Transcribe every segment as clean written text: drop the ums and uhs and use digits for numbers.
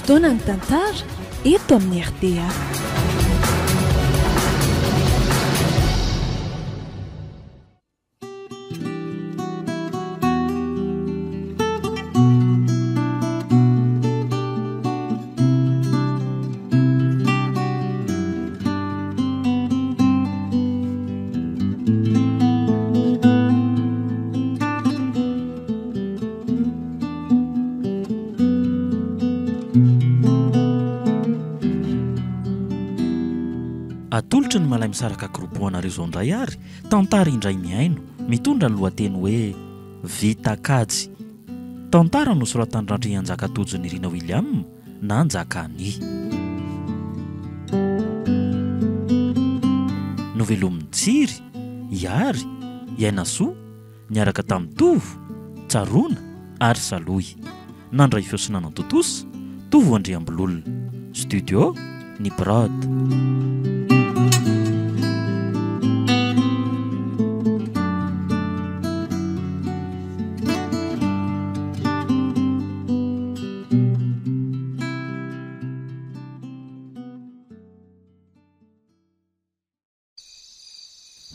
Fotoanan'ny tantara eto amin'ny rta. Atolotry ny Malaimisaraka Group ho anareo izao indray ary tantara indray mihaino mitondra ny lohateny hoe Vita kajy. Tantara nosoratan'i Randrianjaka Tojo Nirina William na Njakani. Novelomin'i Tsiry, Ihary, Iainasoa, niaraka tamin'i Tovo, Tsaroana ary Salohy. Nandray feo sy nanantontosa, Tovo Andriambololona. Studio, Ny Prod.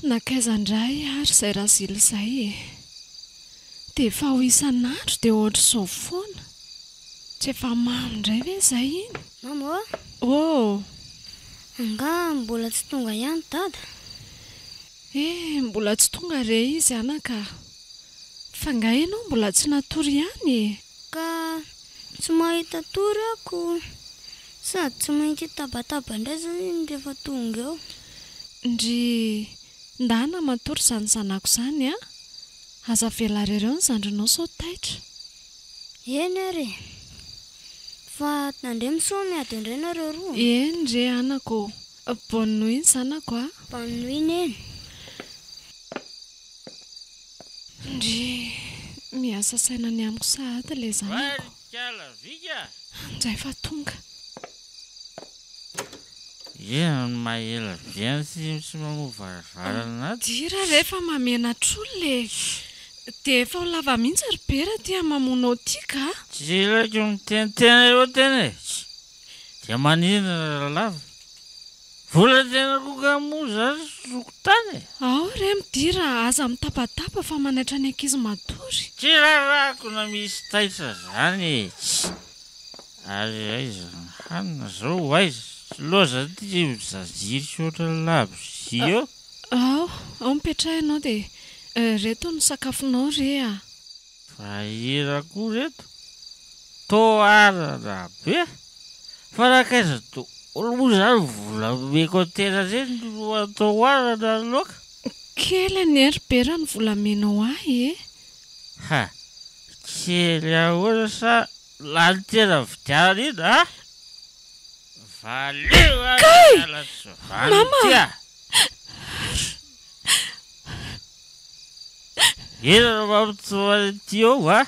Nankaiza indray ary izay Razily izay e? Dia efa ho isan'andro dia ohatr'izao foana. Tsy efa mamo indray ve izay iny? Mama ô! Ô! Angaha mbola tsy tonga ihany Dada? Eh, mbola tsy tonga re izy anaka a! Fa angaha ianao mbola tsy natory ihany e? Ka tsy mahita tory aho ko! Sady tsy maintsy hitabataba indray zany iny rehefa tonga eo. Ndry, ndana matory izany zanako izany a! Aza avela irery eo ny zandrinao sao taitra. Eny ary e! Fa tandremo sao miady indray nareo roa. Eny re anako ô! Bonne nuit ny zanako a! Bonne nuit neny. Ndry, miasa saina ny amiko sahady ilay zanako. Njay fa tonga. Inona no maha ela be an'ity tsy mamoha varavarana ato? Dira re fa mahamenatr'olona e! Dia efa ho lava mihitsy ry Bera ity hamamoanao ity ka! Tsy ilaiko miteniteny eo tena e! Dia maninona raha lava? Vola tena koka moa zany sokotany e! Ao re midira aza mitabataba fa manaitra ny ankizy matory. Tsy raharahako na misy taitra zany e! Ary aiza ny hanina zao aiza? Tsy loza ty mizaziry ohatran'ny labozia eo. Ao, ao mipetraha ianao dia reto ny sakafonao re a! Fa hira koa reto toa arana be fa nankaiza daholo moa izany vola omeko an-tena ireny no atao arana ny laoka? Kely anie ry Bera ny vola omenao ahy e! Ha! Kely ahoana sa lany tena vidianana iny a? Valio ary Kay! miala tsy vanona Mama! ity a! Inona no mampitohy an'ity eo a?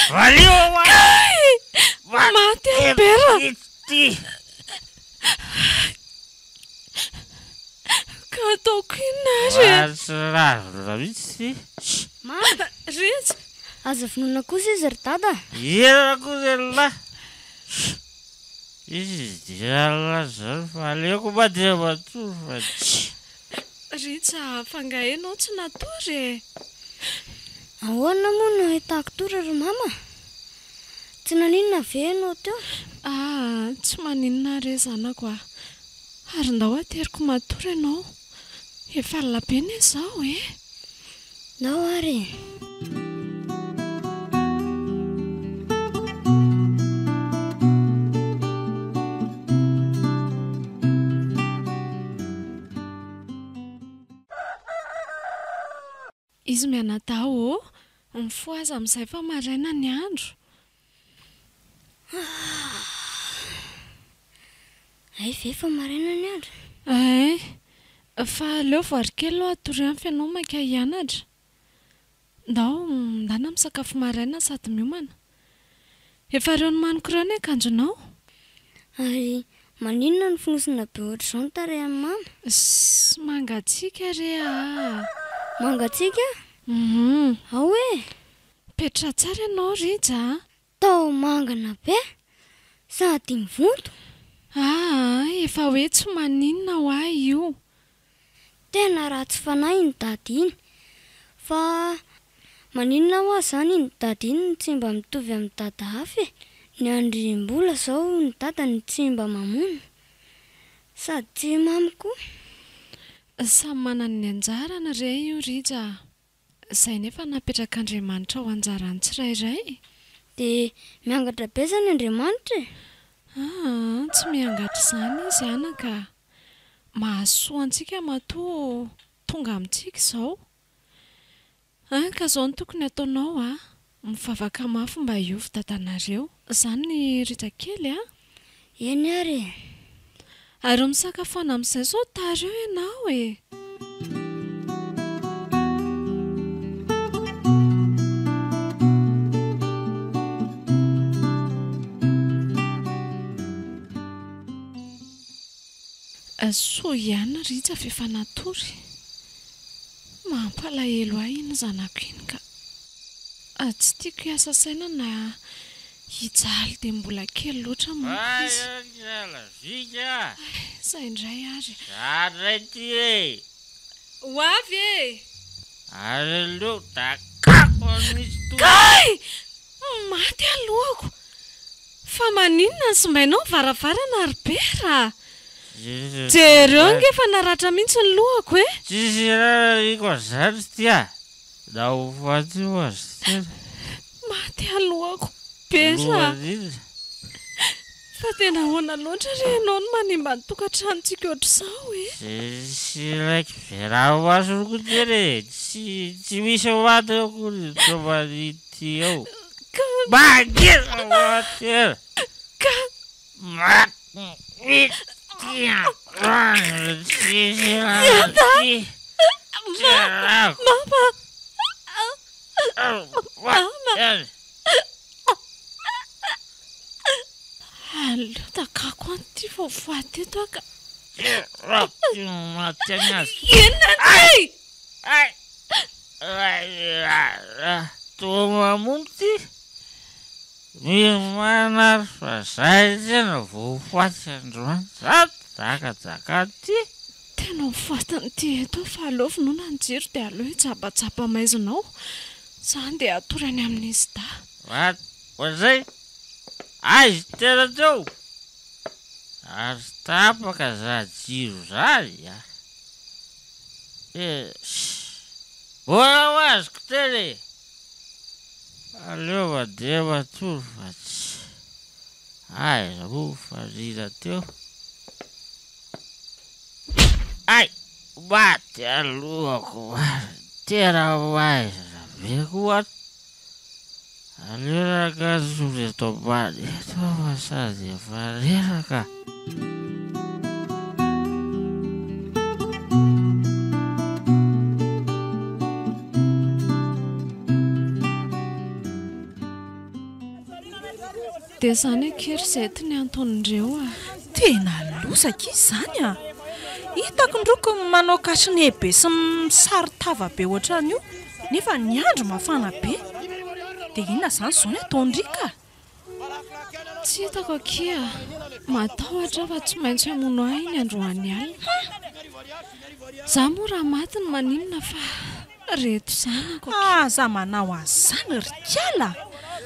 Valio aho a! Kay! Maty aho Bera! Ity! Ka ataoko inona ary e? Mahatsiravina mihitsy ity. Mama! Rija! Aza vonoina kosa izy ry Dada a! Inona kosa ialahy? Izy dia lazainy fa aleoko mandeha matory fa tsy. Rija, fa nga enao tsy natory e? Ahoana moa no ahitako tory ry mama? Tsy naninona ve ianao teo? Ah, tsy maninona re zanako a! Ary ndao ateriko matory ianao, efa alina be anie izao e! Ndao ary e! Izy mianadahy ô! Mifohaza amin'izay fa maraina ny andro. Hay ve fa maraina ny andro? Hay. Fa aleo voary kely aloha hatorio fa ianao maika hianatra. Ndao, ndana misakafo maraina sady miomana. Efa ireo nomaniko ireo ny akanjonao. Ary maninona no fonosina be ohatr'izao ny tarehin'i mama? Ssss, mangatsiaka re aa! Mangatsiaka? Hum. Ao e! Mipetraha tsara ianao Rija a! Tao mangana be! Sady mivonto. Aa, efa hoe tsy maninona ho ahy io. Tena ratsy fanahy iny dada iny. Fa maninona hoa zany iny dada iny no tsy mba mitovy amin'ny dada hafa e? Ny an-dry Mbola zao ny dadany tsy mba mamono. Sady tsy mamo koa. Samy manana ny anjarany re io Rija a! Izay nefa napetrak'Andriamanitra ho anjaran'ny tsirairay. Dia miangatra be izany Andriamanitra e! Aa, tsy miangatra izany Izy anaka a! Mahasoa antsika matoa tonga amintsika izao. An, ka izao no tokony hataonao a! Mivavaka mafy mba hiova dadanareo. Izany Rija kely a! Eny ary e! Ary misakafoana amin'izay sao tara eo ianao e! Soa ihany Rija f'efa natory. Mampalahelo ahy iny zanako iny ka. Tsy tiako hiasa saina na hijaly dia mbola kely loatra manko izy. Vika! Izay indray ary. Za ndray ty e! Ho avy e! Ary aleo dakako mihitsy to. Kay! Maty aho lohako! Fa maninona no simbainao ny varavarana ry Bera a! Jereo ange fa naratra mihitsy ny lohako e! Tsisy irarahiko an'izany ry ty a! Na ho faty io aza tena. Maty aho lohako Bera a! Fa tena ahoana loatra re ianao no manimba ny tokantranontsika ohatr'izao e? Tsy ilaiko be ranomaso koa tena e! Tsy tsy misy maty akory toman'ity eo. Ka. Mangina hoa tena. Ka. Maty mihitsy androany tsisy raha ty. Mama. Mama. Aleo dakako any ity vao faty eto aho ka. Inona ity? Toa mamono ity. Miomàna ary fa zay tena vao ho faty androany. Za dakadaka ity. Tena ho fatin'ity eto aho fa aleo vonoina ny jiro dia aleo hijabajaba maizina ao. Za andeha hatory any amin'izy dahy. What? Oadray! Aiza tena teo? Ary tapaka za jiro zany a! Eish! Mbola ho azoko tena e! Aleo mandeha matory fa tsy aiza moa farina teo. Hay! Maty alohako marina, tena maizina be koa an! Aleo rangahy hatory eto ambany eto aho fa sady efa reraka. Dia izany akia ry Zety ny anton'ireo a! Tena loza akia izany a! Hitako ny roko manao cache-nez be sy misaron-tava be ohatran'io nefa ny andro mafana be. Dia inona izany izao ny ataon-dry ka? Tsy hitako akia a! Matahotra aho fa tsy maintsy hamono ahy iny androany alina. Izaho moa raha maty no maninona fa. Reto zanako akia. Aza manao an'izany ry kala a!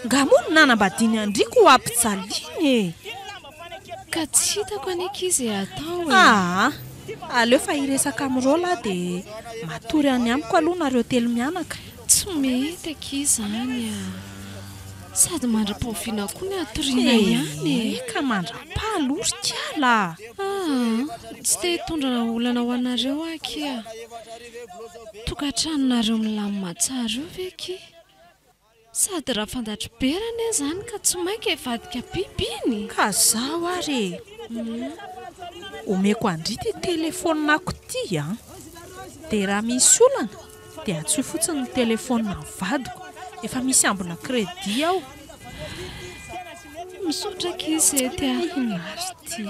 Nga moa ny nanambadiany an-dry ko ampijaliany e! Ka tsy hitako anie akia izay atao e! Aa! Aleo fa hiresaka amin'i Rola aho dia matory any amiko aloha nareo telo mianaka. Tsy mety akia izany a! Sady mandra-pahoviana koa ny hatoriana ihany e! Ee, ka mandra-paha aloha ry kala a! Aa! Tsy te hitondra olana ho anareo aho akia. Tokantranonareo milamina tsara io ve akia? Sady raha fantatr'i Bera anie izany ka tsy mainka hivadika biby iny! Ka zaho ary e! Omeko an-dry ity telefaonina-ko ity an! Dia raha misy olana dia antsoy fotsiny ny telefaonina ny vadiko, efa misy ambina crédit ao. Misaotra akia Zety a! Inona ary ity?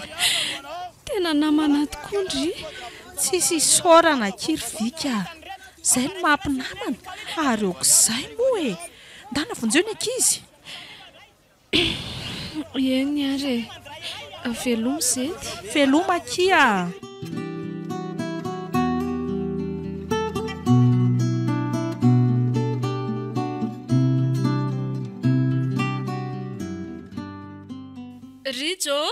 Tena namana tokoa ndry! Tsisy isaorana akia ry Vika a! Zay no maha mpinamana ary aok'izay moa e! Ndana vonjeo ny ankizy! Eny ary e. Veloma Zety. Veloma akia. Rijo ô!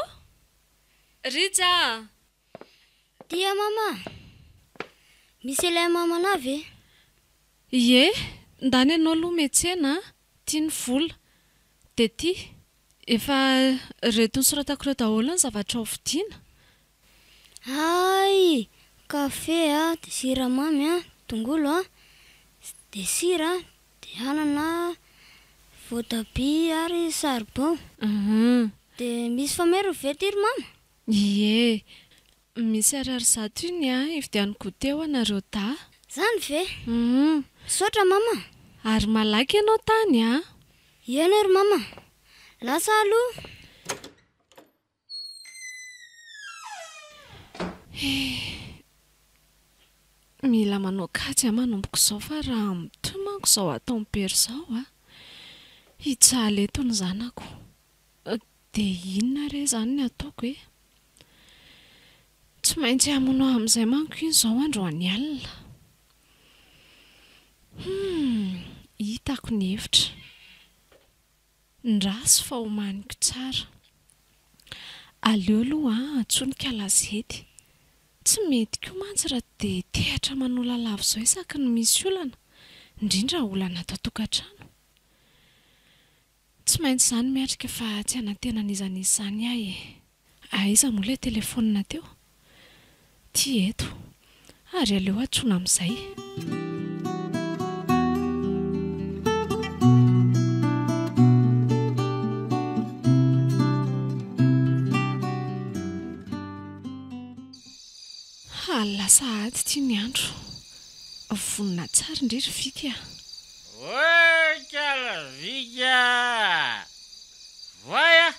Rija a! Tia mama! Misy ilay mamanà ve? Ie, ndany ianao aloha miantsena a, ty ny vola. Dia ty, efa ireto nosoratako ireo daholo ny zavatra ho vidiana. Hay! Kafe a, dia siramamy a, tongolo a, dia sira a, dia anana, voatabia ary saribao. Dia misy fameriny ve ity ry mama? Ie, misy ariary 100 io ny ahy hividiano goûter ho anareo dahy. Zany ve? Misaotra mama. Ary malaky ianao tany a! Eny ry mama. Lasa aloha. Eh! Mila manao kajy aho manomboka izao fa raha mitohy manko izao ataon'i Bero izao a! Hijaly eto ny zanako. Dia inona re izany ny ataoko e? Tsy maintsy hamono ahy amin'izay manko iny izao androany alina. Humm! Hitako ny hevitra. Ndraso fa omaniko tsara. Aleo aloha antsoiny kalazety. Tsy mety koa mantsy raha dia tehatra manola lava izao isaky ny misy olana, indrindra olana ato an-tokantrano. Tsy maintsy izany miatrika fa tsy hanantena an'iza n'iza izany aho e! Aiza moa ilay telefaonina teo? Ty eto. Ary aleo antsoina amin'izay. Alina sahady ity ny andro. Vonona tsara ndry ry Viky a! Oay kala Viky a! Voay a!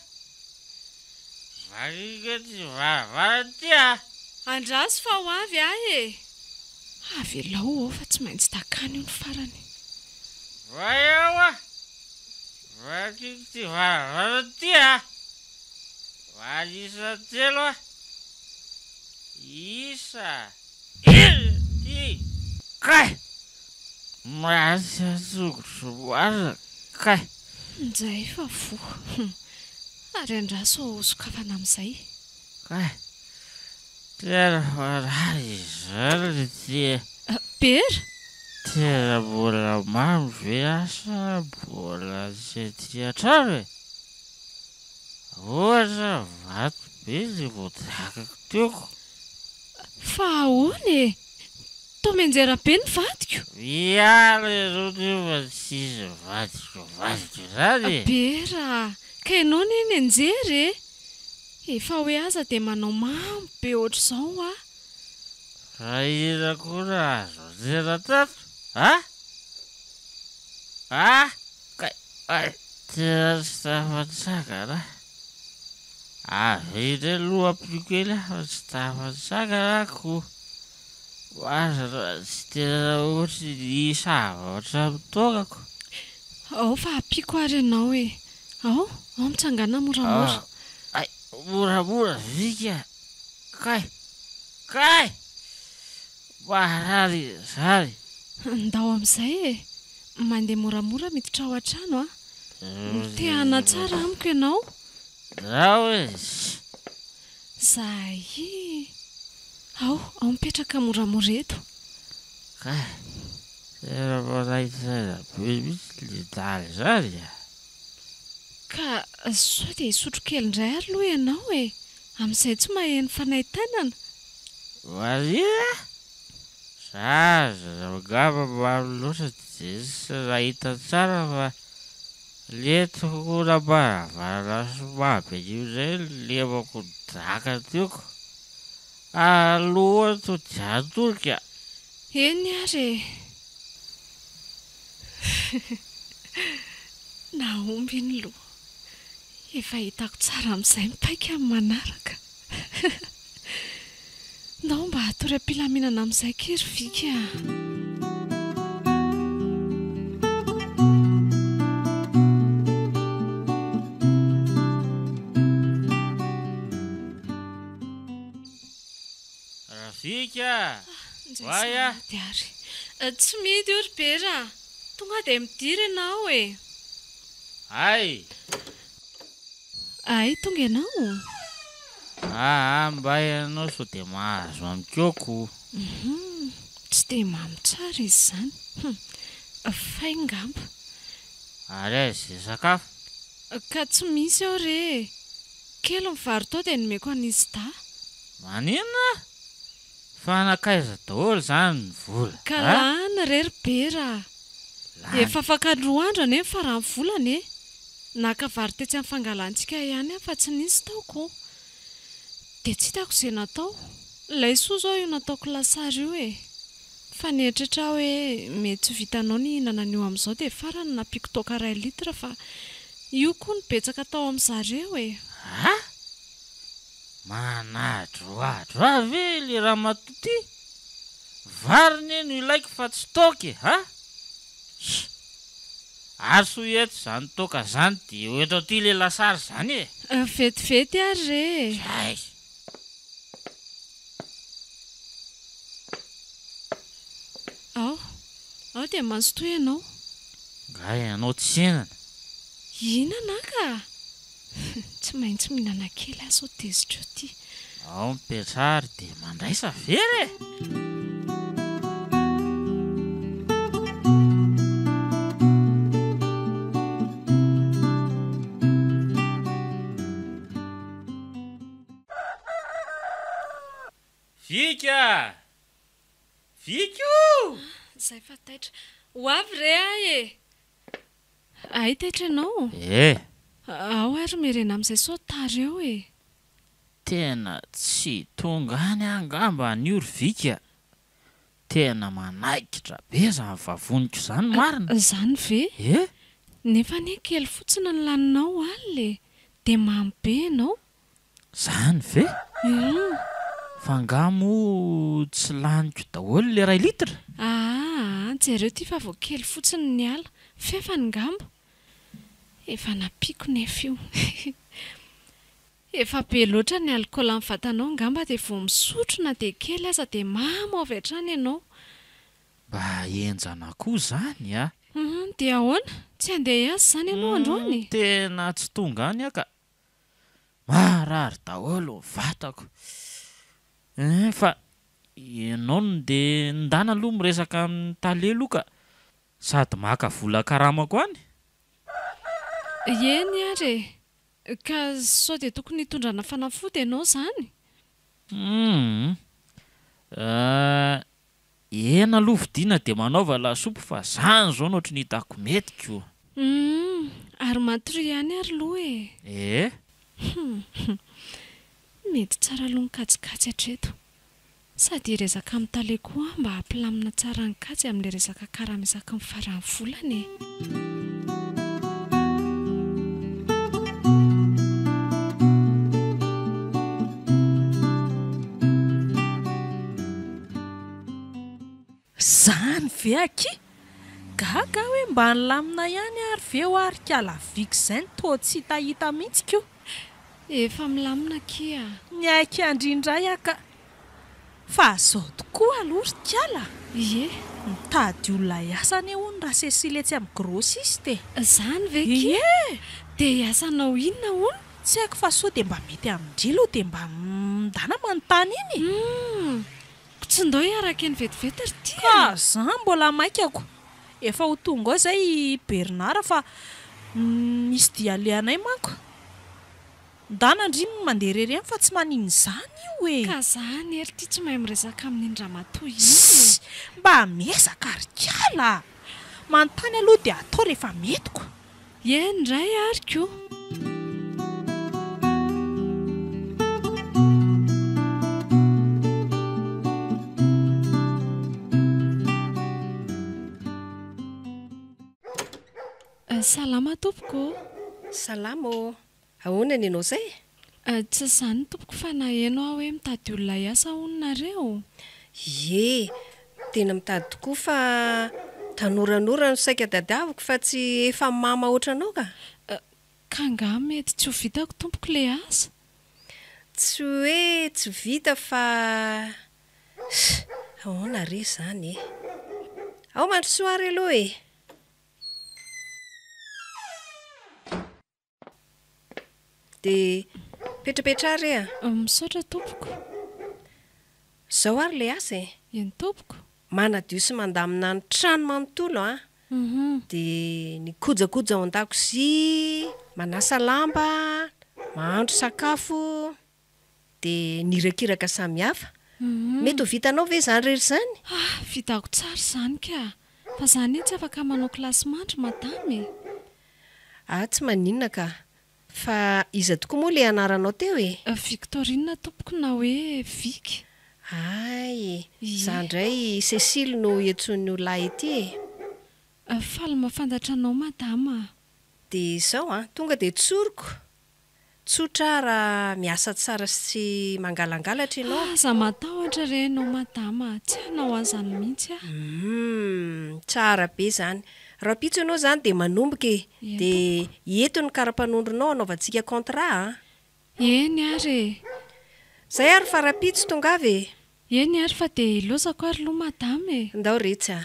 Vakiko ity varavarana ity a! Andraso fa ho avy aho e! Avelao ô fa tsy maintsy dakana io ny farany. Voay aho a! Vakiko ity varavarana ity a! Valisa telo a! Isa ity kay! Mahatsiaro tongotra marina kay! Njay fa voa. Ary andraso ho sokafana amin'izay. Kay! Tena marary izany ity e! Bera! Tena mbola mamy ve asa mbola tsy aty an-trano e? Ohatra vato be ny voadakako teo ko. Fa ahoana e? Toa mianjera be ny vadiko. Miala ianao nefa tsisy vadiko vadiko izany e! Bera a! Ka ianao anie nianjera e! Efa hoe aza dia manao mamo be ohatr'izao hoa. Fa inona koa no azo anjera tato a? A! Kay ay! Tena tsy tafatsangana aho. Avy indray aloha ampio kely aho fa tsy tafatsangana aho ko. Marina tsy tena ohatry ny zavatra mitaonako. Ao fa ampiako ary ianao e. Ao, ao mitsangàna moramora. Ay, moramora vika. Kay! Kay! Marary izany. Ndao amin'izay e! Mandeha moramora miditra ao an-trano a! Te hanatsara amiko ianao? Ndao e! Zay! Ao, ao mipetraka moramora eto. Kay! Tena manaintaina be mihitsy le dala izany a! Ka sao dia hisotro kely indray ary aloha ianao e! Amin'izay tsy maheno fanaintainana. Maria? Zaza angamba maro loatra dia tsy nahita tsara fa le tokonam-baravarana somamy an'io indray no lemako nidaka teo ko. Aloha to dia atolika. Eny ary e! Nahomby iny loha. Efa hitako tsara amin'izay ny paika amin'ny manaraka. Ndao mba hatory am-pilaminana amin'izay akia ry Viky a! Injay Oay ah! sahady ary. Tsy mihidy io ry Bera a! Tonga dia midira ianao e! Hay! Hay tonga ianao? Aa mba ianao sao dia mahazo amiko. Hum, tsy dia mamy tsara izy izany. Hum, fay ngamba. Ary aiza izay sakafo? Ka tsy misy ao re e! Kely ny vary tao dia nomeko an'izy dahy. Maninona? Fa nankaiza daholo izany ny vola Ka a? lany re ry Bera a! Lany. Efa afaka roa andro anie ny faran'ny volana e! Naka vary tetsy amin'ny fangalantsika ihany aho fa tsy nisy tao ko! Dia tsy hitako izay natao. Laisoa izao io nataoko lasary io e! Fa nieritreritra aho hoe mety tsy ho vitanao ny hihinana an'io amin'izao dia farany nampiako toaka iray litre fa io koa no betsaka tao amin'zareo e! A! Manadrohadro ahy ve le ramatoa ty? Vary ne no ilaiko fa tsy toaka e ha! Ss! Ary soa eto zany toaka zany de ho eto aty le lasary zany e! Vetivety ary re e! Zay! Ao, ao dia mazotoa ianao. Nga ianao tsy hihinana? Hihinana aho ka! Tsy maintsy mihinana kely aho sao tezitra eo ty. Ao mipetraha ary dia mandraisa vera e! Vika! Vika o! Zay fa taitra. Ho avy re aho e! Hay taitra ianao? Eh! Ao ary miherena amin'izay sao tara eo e! Tena tsy tonga any aho angamba anio ry Vika a! Tena manaikitra be izany vavoniko izany marina! Izany ve? Eh! Nefa anie kely fotsiny ny laninao alina e! Dia mamy be ianao? Zany ve? Humm. Fa angaha moa tsy laniko daholo le ray litre? Aa jereo ty fa vao kely fotsiny ny niala, fefany ngamba? Efa nampiako nefa io. Efa be loatra ny alcool amin'ny vatanao ngamba dia vao misotro na dia kely aza dia mamo avy hatrany ianao. Mba henjana koa zany a! Humm dia ahoana? Tsy handeha hiasa izany ianao androany? Tena tsy tonga any aho ka. Marary daholo ny vatako eh fa ianao no ndeha ndana aloha miresaka amin'ny tale aloha ka sady maka vola karamako any. Eny ary e! Ka sao dia tokony hitondrana fanafody ianao izany? Humm eh Hena aloha vidiana dia manaova lasopy fa zany zao no ohatry ny hitako mety ko. Humm ary matoria ihany ary loha e. Ee. Humm mety tsara aloha ny kajikajy hatreto. Sady hiresaka amin'ny tale koa aho mba hampilamina tsara ny kajy amin'ilay resaka karama isaky ny faran'ny volana e. Zany ve akia? Gaga aho hoe mba nilamina ihany ary ve hoa ry kala Viky izay no toa tsy hitahita mihitsy ko. Efa milamina akia a. Niaiky an-dry indray aho ka. Fa zao tokoa aloha ry kala a. Ie. Mitady olona hiasa anie hono Rasesily etsy amin'ny grossiste e. Zany ve kia? Ie. Dia hiasanao inona hono? Tsy haiko fa soa dia mba mety amin-dry aloha dia mba ndana manontany iny e. Humm. Ko tsy ndao hiaraka eny vetivety ry ty a! Ka za mbola maika ko! Efa ho tonga ao izay i Bernard fa misy dia alehanay manko. Ndana ndry mandeha irery ihany fa tsy maninona izany io e! Ka za anie ry ty tsy mahay miresaka amin'iny ramatoa iny e! Ssss! Mba miezaka ry kala a! Manontany aloha dia atao rehefa mety ko! Eny indray ary ko! Salama tompoko ô! Salama ô! Ahoana ny anao izay? Tsy izany tompoko fa naheno aho hoe mitady olona hiasa hono nareo? Ie, tena mitady tokoa fa tanoranora no saika tadiaviko fa tsy efa mama ohatranao ka. Ka angaha mety tsy ho vitako tompoko le asa? Tsy hoe tsy vita fa. Ahoana re izany e? Ao mandrosoa ary aloha e! Dia petrapetraha re a! Misaotra tompoko. Izao ary ilay asa e! Eny tompoko. Manadio sy mandamina ny trano manontolo an! Dia ny kojakoja ao an-dakozia, manasa lamba, mahandro sakafo, dia ny irakiraka samihafa. Mety ho vitanao ve izany rehetra izany? Ah, vitako tsara izany ka! Fa za anie tsy afaka manao kilasimandry madama e! Ah, tsy maninona ka! Fa iza tokoa moa ilay anaranao teo e? Victorine tompoko na hoe Vic. Hay, za indray Cécile no iantsoan'ny olona ahy ety e! Faly mahafantatra anao madama a! Dia izao an, tonga dia tsoriko Tsotra raha miasa tsara sy tsy mangalangalatra ianao. Aza matahotra re ianao madama a, tsy hanao an'izany mihitsy aho. Humm, tsara be izany. Rahampitso ianao izany dia manomboka e. Eny Dia tompoko. eto ny kara-panondronao hanaovantsika contrat a. Eny ary e. Izay ary fa rahampitso tongava e. Eny ary fa dia ilaozako ary aloha madama e! Ndao retsy a!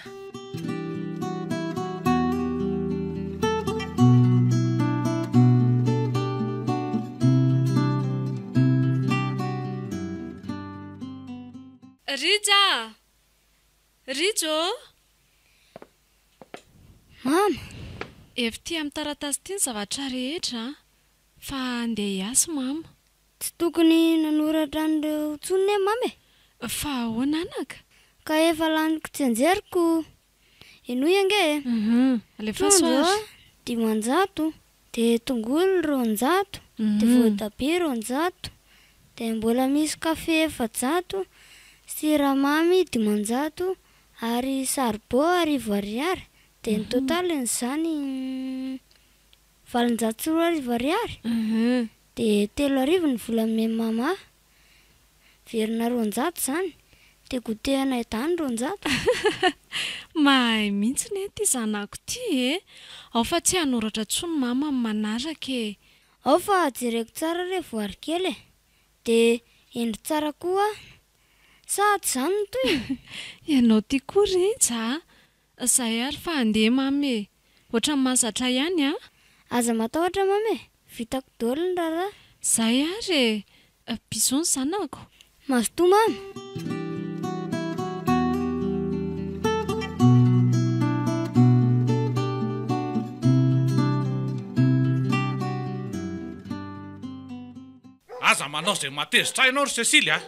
Rija a! Rija ô! Mama! Efa ity amin'ny taratasy ity ny zavatra rehetra a! Fa andeha hiasa mama. Tsy tokony nanoratra an'ireo intsony ne mama e! Fa ahoana anaka? Ka efa laniko tsianjery ko! Henoy ange e! Alefaso Trondro ary! 500, dia tongolo 200, dia voatabia 200, dia mbola misy kafe 400, siramamy 500, ary saribao 1000 ariary, dia ny totalin'izany 2800 ariary? Dia 3000 ny vola nomen'i mama. Verina 200 izany. Dia goûter anay dany 200. Mahay mihitsy ne ity zanako ity e! Ao fa tsy hanoratra intsony mama amin'ny manaraka e! Ao fa jereko tsara re voary kely e! Dia hendry tsara koa aho. Sa tsy izany no tohiny? Ianao ity koa Rija a! Zay ary fa andeha mamy e! Ohatran'ny mahazatra ihany an! Aza matahotra mamy e! Vitako daholo ny raharaha. Zay ary e! Bisous ny zanako. Mazotoa mamy! Aza manao izay mahatezitra ahy ianao ry Cécile a!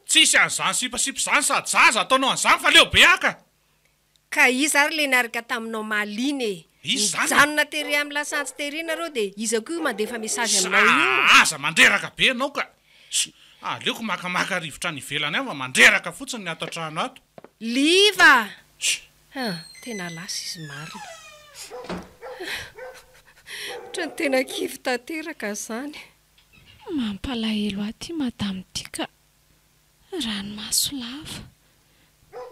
Tsisy an'izany sipasipa izany sady za aza ataonao an'izany fa leo be ahy ka! Ka iza ary le niaraka taminao omaly iny e? Iza izany e? Nijanona tery amin'ny lasantsy tery nareo dia iza koa io mandefa message aminao io? Sa aza mandreraka be ianao ka! Ss, aleoko makamaka rivotra any ivelany any fa mandreraka fotsiny ny ato an-trano ato. Liva! Ss. Hum, tena lasa izy marina. Ohatran'ny tena kivy tanteraka izany. Mampalahelo ahy ity madame ity ka. Ranomaso lava.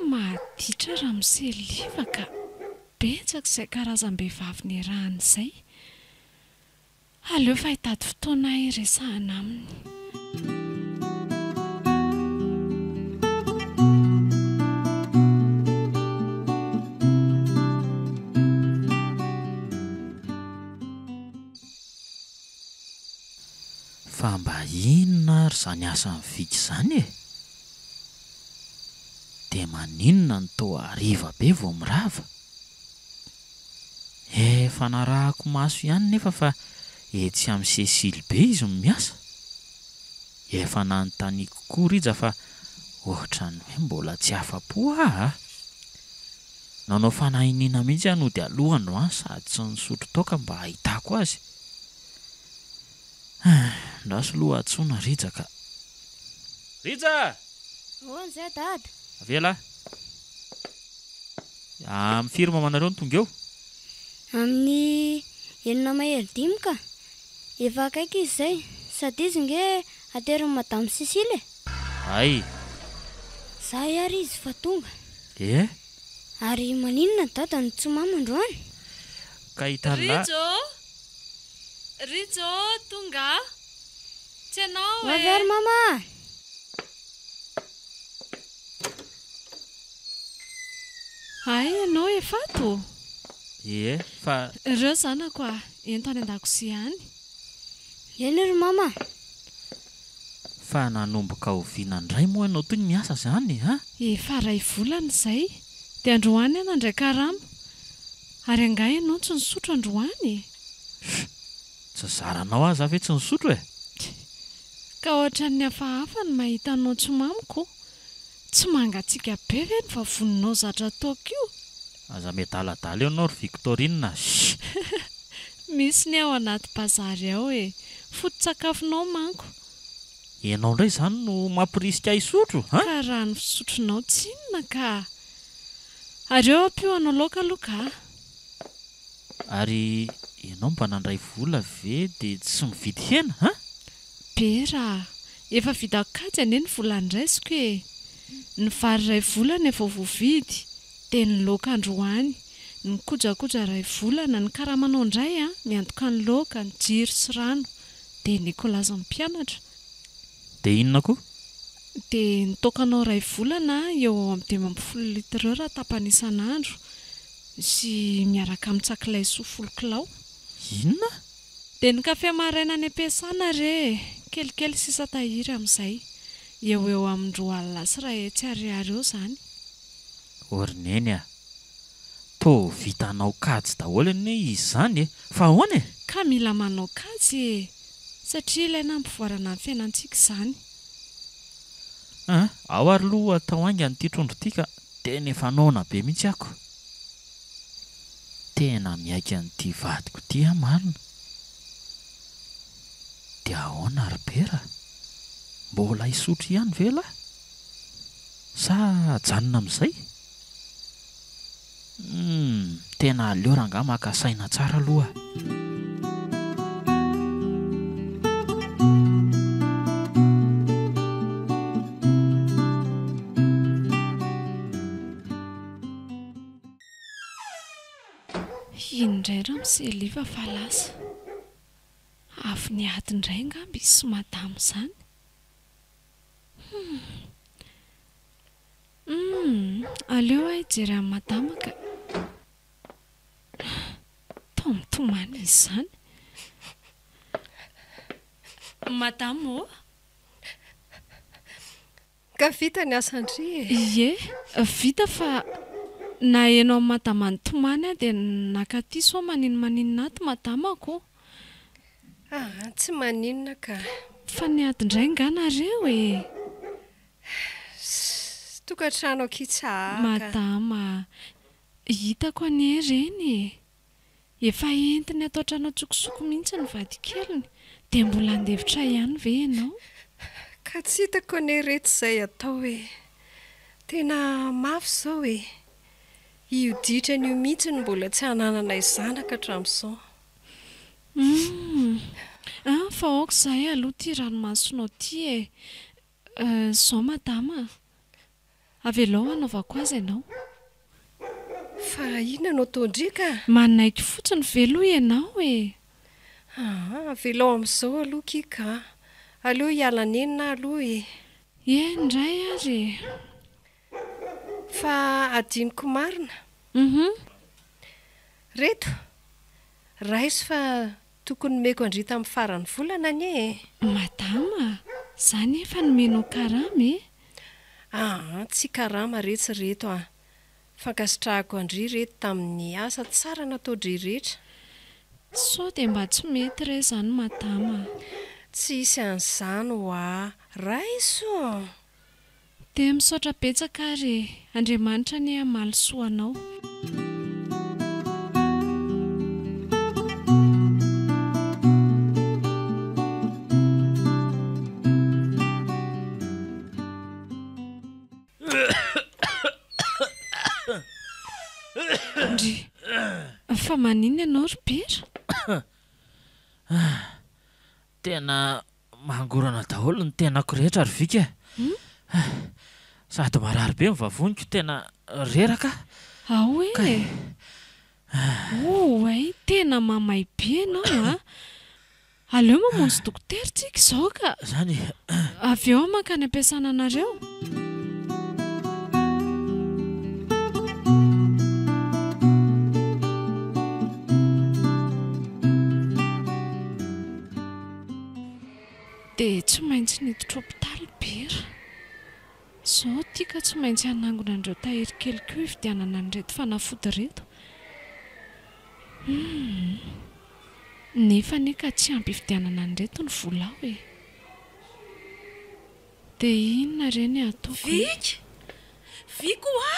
Maditra ramose Liva ka. Betsaka izay karazam-behivavy niarahany izay. Aleo fa hitady fotoana aho hiresahana aminy. Fa mba inona ary izany asan'i Vicky izany e? Dia maninona no toa hariva be vao mirava? Efa narahako maso ihany nefa fa etsy amin'i Cécile be izy no miasa. Efa nanontaniako koa Rija fa ohatran'ny hoe mbola tsy afa-po aho a! Nanao fanahiniana mihitsy aho nody aloha androany sady tsy nisotro toaka mba hahitako azy. Ndraso aloha antsoina Rija ka. Rija! Ahoana izay dada? Avela. Amin'ny firy mamanareo no tonga eo? Amin'ny 5:55 ka. Efa akaiky izy izay. Sady izy nge aterin'i madame Cécile e. Hay. Zay ary izy fa tonga. Eh? Ary maninona dada no tsy mamo androany? Ka hitan'lah. Rijo! Rijo! Tonga aho. Tsy ianao Ho avy e! ary mama a! Hay ianao efa ato? Ie, fa. Ireo zanako a, ento any an-dakozia any. Eny ry mama a! Fa nanomboka oviana indray moa ianao toy ny miasa izany a? Efa iray volana izay. Dia androany aho nandray karama. Ary angaha ianao tsy nisotro androany e? Sh! Tsy zaranao aho za ve tsy nisotro e? Ka ohatran'ny hafahafa ny mahita anao tsy mamo ko. Tsy mangatsiaka be ve ny vavoninao zatra toaka io? Aza miadaladala eo ianao ry Victorine a! Sh! Misy ny ao anaty bazary ao e! Foto-tsakafonao manko. Ianao indray izany no mampirisika ahy hisotro an? Ka raha ny fisotronao tsinona ka! Ary eo ampio hanao laoka aloha ka! Ary ianao mba nandray vola ve dia tsy mividy hena an? Bera a! Efa vita kajy anie ny vola ndraisiko e! Ny vary iray volana efa voavidy, dia ny laoka androany, ny kojakoja iray volana, ny karamanao indray an, miantoka ny laoka, ny jiro sy rano, dia ny ekolazin'ny mpianatra. Dia inona koa? Dia ny toakanao iray volana eo ho eo amin'ny 15 litres eo raha tapany isan'andro, sy miaraka amin'ny tsakilaisoa folo kilao. Inona? Dia ny kafe maraina any am-piasana re e! Kelikely sisa tahiry amin'izay. Eo ho eo amin'ny 220 ariary eo izany. O ry Neny a! Toa vitanao kajy daholo anie izy izany e! Fa ahoana e? Ka mila manao kajy e! Satria ilaina hampivoarana ny fiainantsika izany. An! Ao ary aloha atao haingana ity trondro ity ka! Tena efa noana be mihitsy ako. Tena miaiky an'ity vadiko ity aho marina. Dia ahoana ry Bera? Mbola hisotro ihany ve lahy? Sa hajanona amin'izay? Humm, tena aleo rangahy maka saina tsara aloha. Iny indray ramose Liva fa lasa. Avy niady indray angamba izy sy madama izany. Humm. Humm. Aleo aho hijery an'i madama ka. Toa mitomany izy izany. Madama ô! Ka vita ny asan-dry e! Ie, vita fa naheno an'i madama nitomany aho dia naka aty sao maninomaninona ato madamako. Aa, tsy maninona ka. Fa niady indray nga nareo e! Sss, tokantrano ankitsahaka. Madama, hitako anie ireny e! Efa entiny ato an-trano an-tsokosoko mihitsy ny vadikeliny, dia mbola handefitra ihany ve ianao? Ka tsy hitako anie reto izay atao e! Tena mafy izao e! Io ditrany io mihitsy no mbola tsy anananay zanaka hatramin'izao. Humm! Ah, fa aoka izay aloha ity ranomasonao ity e! Izao madama a! Avelao hanaovako azy ianao. Fa inona no ataon-dry ka? Manaiky fotsiny ve aloha ianao e? Aa, avelao amin'izao aloha ki ka. Aleo hiala nenina aho aloha e. Eny indray ary e. Fa adinoko marina. Uhum. Reto, raiso fa tokony nomeko an-dry tamin'ny faran'ny volana anie e. Madama, za nefa nomenao karama e. Aa, tsy karama retsy reto a. Fankasitrahako an-dry reto tamin'ny asa tsara natao-dry rehetra. Sao dia mba tsy mety re izany madama a. Tsy hisy an'izany hoa. Raiso! Dia misaotra betsaka ary e! Andriamanitra anie hamaly soa anao. Ndry! Fa maninona ianao ry Bera? Tena mangorana daholo ny tenako rehetra ry Vika a! Sady marary be ny vavoniko, tena reraka aho. Ao e! Oay, tena mamay be ianao a! Aleo mamonjy dokotera tsika izao ka! Zany e! Avy eo aho mankany am-piasana anareo. maintsy niditra hopitaly Bera. Izao ity ka tsy maintsy hanangona an'ireo tahiry kely koa hividianana an'ireto fanafody ireto. Humm. Nefa anie ka tsy ampy hividianana an'ireto ny vola ao e. Dia inona re ny hataoko e? Vika! Vika oa!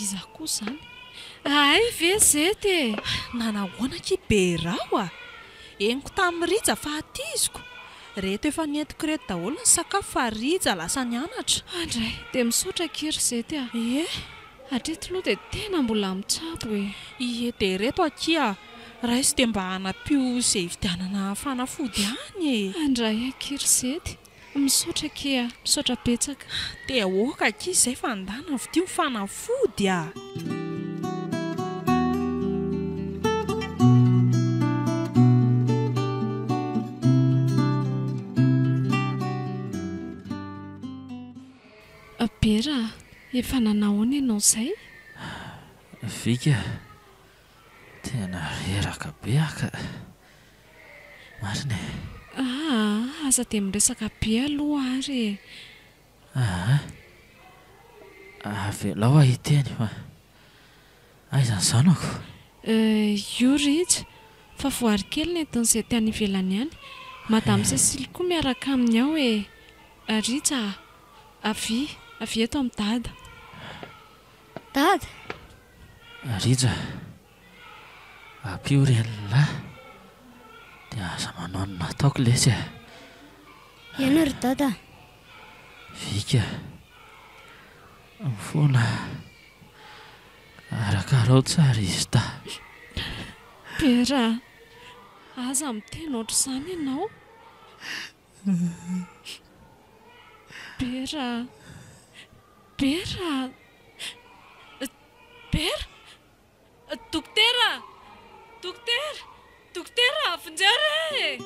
Iza koa izany? Hay ve Zety e! Nanahoana akia Berao a! Henoko tamin'i Rija fa atiziko. Reto efa nentiko ireto daholo ny sakafo fa Rija lasa nianatra. Andray, dia misaotra akia ry Zety a! Ie. Hatreto aloha dia tena mbola mitsabo e! Ie, dia ireto akia, raiso dia mba hanampio izay hividianana fanafody any e! Andray akia ry Zety, misaotra akia a! Misaotra betsaka. Dia ok akia izay fa ndana vidio ny fanafody a! Bera a! Efa nanahoana ianao izay? Vika a! Tena reraka be aho ka! Marina e! Aa! Aza dia miresaka be aloha ary e! Aa! Avelao aho hiteny fa aiza ny zanako? Io Rija, fa voary kely nentin'i Zety any ivelany any. Madame Cécile koa miaraka aminy ao e! Rija a! Avia, avia eto amin'i Dada. Dada! Rija, ampio re lahy dia aza manao ny nataoko lesy e! Eny ry Dada. Vika, mifona, karakarao tsara izy ta. Bera, aza miteny ohatr'izany ianao. Bera, Bera, Bera! Dokotera! Dokotera! Dokotera! Vonjeo re e!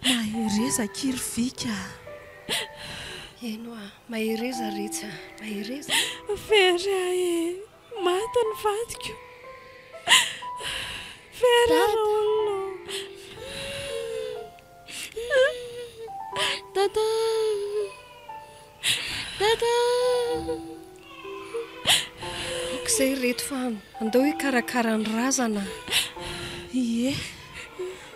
Mahereza akia ry Vika a! Eny hoa, mahereza retsy a! Mahereza! Very ahy e! Maty ny vadiko! Very ahy raolona ô! Dada! Dada! Aoka izay ry reto fa andao hikarakara ny razana. Ie.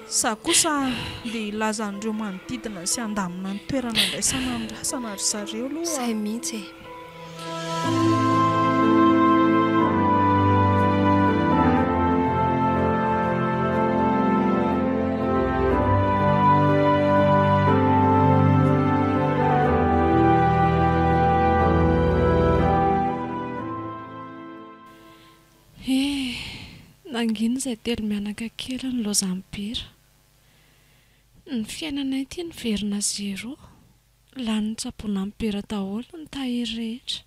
Za kosa ndeha hilaza an'ireo manodidina sy handamina ny toerana andraisana ny razana ry zareo aloha. Izay mihitsy e. Eh! Nangina izay telomianaka kely nilaozan'i Bera. Ny fiainanay ity niverina zéro. Lany nitsaboana an'i Bera daholo ny tahiry rehetra.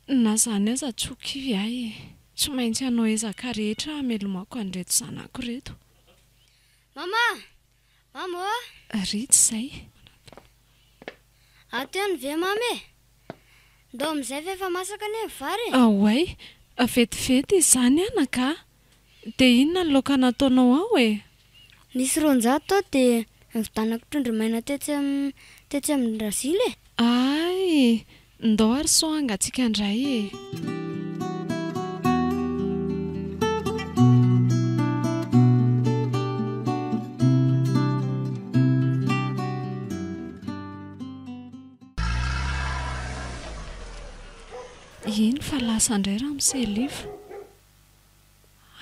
Na izany aza tsy ho kivy aho e. Tsy maintsy hanao ezaka rehetra hamelomako an'ireto zanako ireto. Mama! Mama ô! Ritsy izay. Ato ihany ve mama e? Ndao amin'izay fa efa masaka anie ny vary e! Oay, vetivety izany anaka a! Dia inona ny laoka nataonao ao e? Nisy 200 tao dia nividanako trondro maina tetsy tetsy amin-dRazily e! Hay! Ndao ary sao hangatsiaka indray e! Iny fa lasa indray ramose Liva.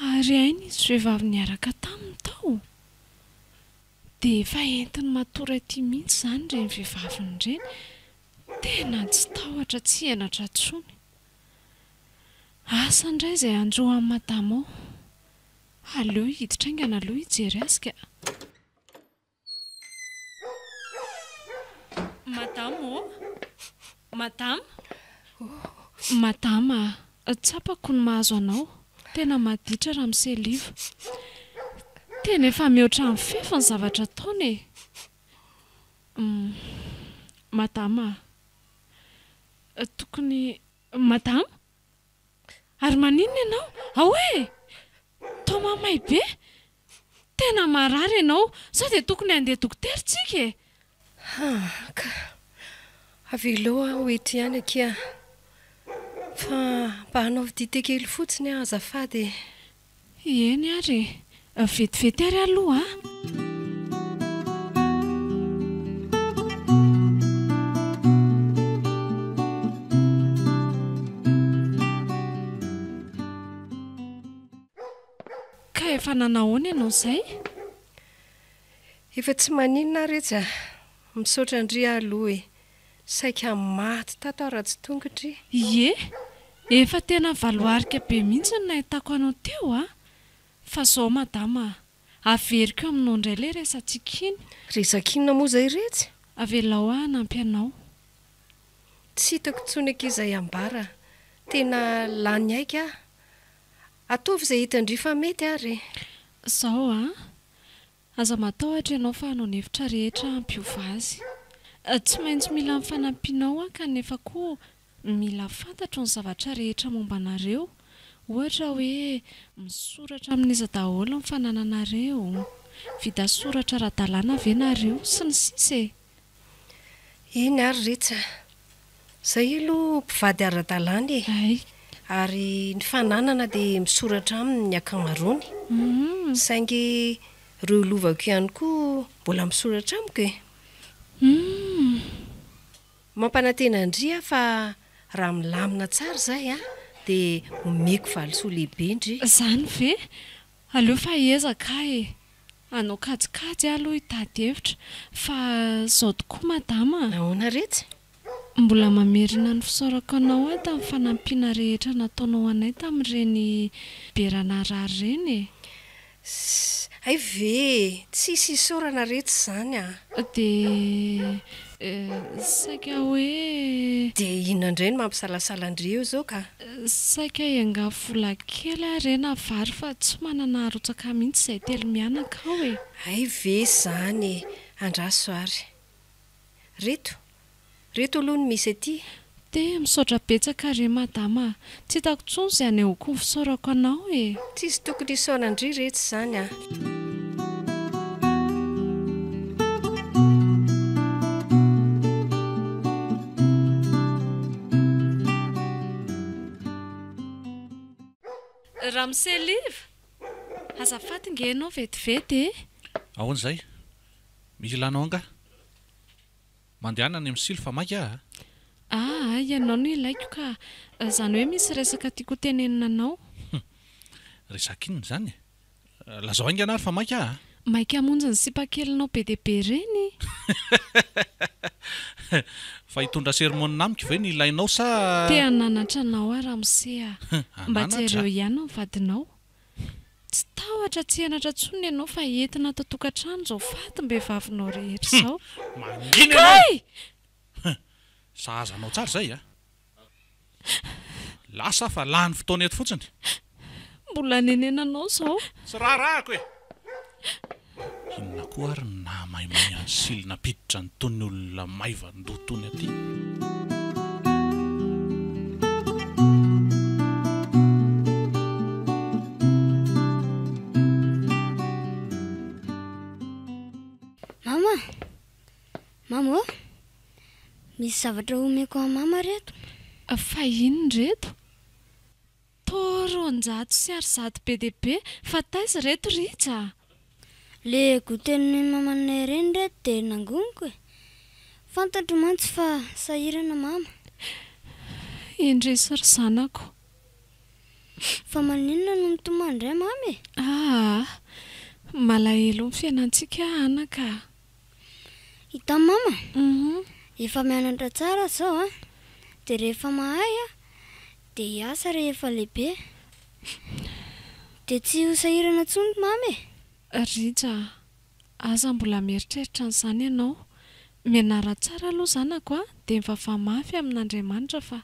Ary hay nisy vehivavy niaraka taminy tao? Dia efa entiny matory aty mihitsy izany ireny vehivaviny ireny. Tena tsy tahotra tsy henatra intsony. Asa indray izay hanjo an'i madama ao. Aleo hiditra haingana aloha hijery azy ka. Madama ô! Madama! Madama a! Tsapako ny mahazo anao. Tena maditra ramose Liva. Tena efa mihoatra ny fefy ny zavatra ataony e! Madama a! Tokony. Madama? Ary maninona ianao? Ao e! Toa mamay be! Tena marary ianao, sao dia tokony handeha dokotera tsika e! Haa ka! Avelao aho eto ihany akia fa mba hanaovy dite kely fotsiny aho azafady e! Eny ary e! Vetivety ary aloha a! Ka efa nanahoana ianao izay? Efa tsy maninona aho retsy a! Misaotra an-dry aloha e! Saika maty tato aho raha tsy tonga dry. Ie! Efa tena valoarika be mihitsy ny nahitako anao teo a! Fa zao madama a! Averiko aminao indray ilay resatsika iny. Resaka inona moa izay retsy? Avelao aho hanampy anao. Tsy hitako intsony akia izay ambara. Tena lany aika aho. Ataovy izay hitan-dry fa mety ary e! Zao a! Aza matahotra ianao fa hanao ny hevitra rehetra hampiova azy. Tsy maintsy mila ny fanampianao aho kanefa koa mila fantatro ny zavatra rehetra momba anareo. Ohatra hoe misoratra amin'iza daholo ny fanananareo, vita soratra ara-dalàna ve nareo, sy ny sisa e! Eny ary Ritsa a! Zay aloha mpivady ara-dalàna e! Ary ny fananana dia misoratra aminy ny ankamaroany. Saingy ireo lovako ihany koa mbola misoratra amiko e! Mampanantena an-dry aho fa raha milamina tsara izahay an, dia omeko valisoa lehibe ndry. Izany ve? Aleo fa hiezaka aho e! Hanao kajikajy aho aloha hitady hevitra fa izao tokoa madama a! Ahoana retsy? Mbola mamerina ny fisaorako anao aho tamin'ny fanampiana rehetra nataonao anay tamin'ireny bera narary ireny e! Hay ve e! Tsisy isaorana retsy izany a! Dia saika hoe. Dia inona indray no mampisalasala an-dry eo izao ka? Saika hiangavy vola kely aho re na vary fa tsy manana harotsaka mihitsy izay telo mianaka ao e! Hay ve izany e! Andraso ary. Reto, reto aloha no misy aty. Dia misaotra betsaka re madama a! Tsy hitako intsony izay hanehoako ny fisaorako anao e! Tsisy tokony hisaoran-dry retsy izany a! Ramose Liva! Azafady nge ianao vetivety e! Ahoana izay? Misy ilanao angaha? Mandehana any amin'ny sily fa maika a! Aa, ianao no ilaiko ka! Izany hoe misy resaka tiako hotenenina anao. Hum! Resaka inona izany e? Lazao haingana ary fa maika a! Maika hamonjy ny sipakelinao be dia be ireny. Fa hitondra sermona amiko ve no ilainao sa. Te hananatra anao aho ramose a! Mba Hananatra? jereo ihany ny vadinao. Tsy tahotra tsy henatra intsony ianao fa entina ato an-tokantrano izao fatim-behivavinao rehetra izao. Mangina ianao! Kay! Hum! Sahaza anao tsara izay a! Lasa aho fa lany fotoana eto fotsiny. Mbola anenenanao izao. Tsy raharahako e! Inona koa ary no nahamaimay an'i Sily nampiditra an'itony olona maivan-doha tony aty? Mama! Mama ô! Misy zavatra omeko an'i mama reto. Fa inona ireto? Toa 200 be dia be, fa taiza ireto Rija a? Le goûter nomen'i mamanay ireny reto dia nangoniko e! Fantatro mantsy fa sahirana mama. Indrisy ry zanako. Fa maninona no mitomany indray mama e? Aa! Malahelo ny fiainantsika aho anaka a! Hitan'i mama? Efa mianatra tsara aho izao an! Dia rehefa mahay aho dia hiasa rehefa lehibe. Dia tsy ho sahirana intsony mama e! Rija a! Aza mbola mieritreritra an'izany ianao. Mianara tsara aloha zanako a! Dia mivavaha mafy amin'Andriamanitra fa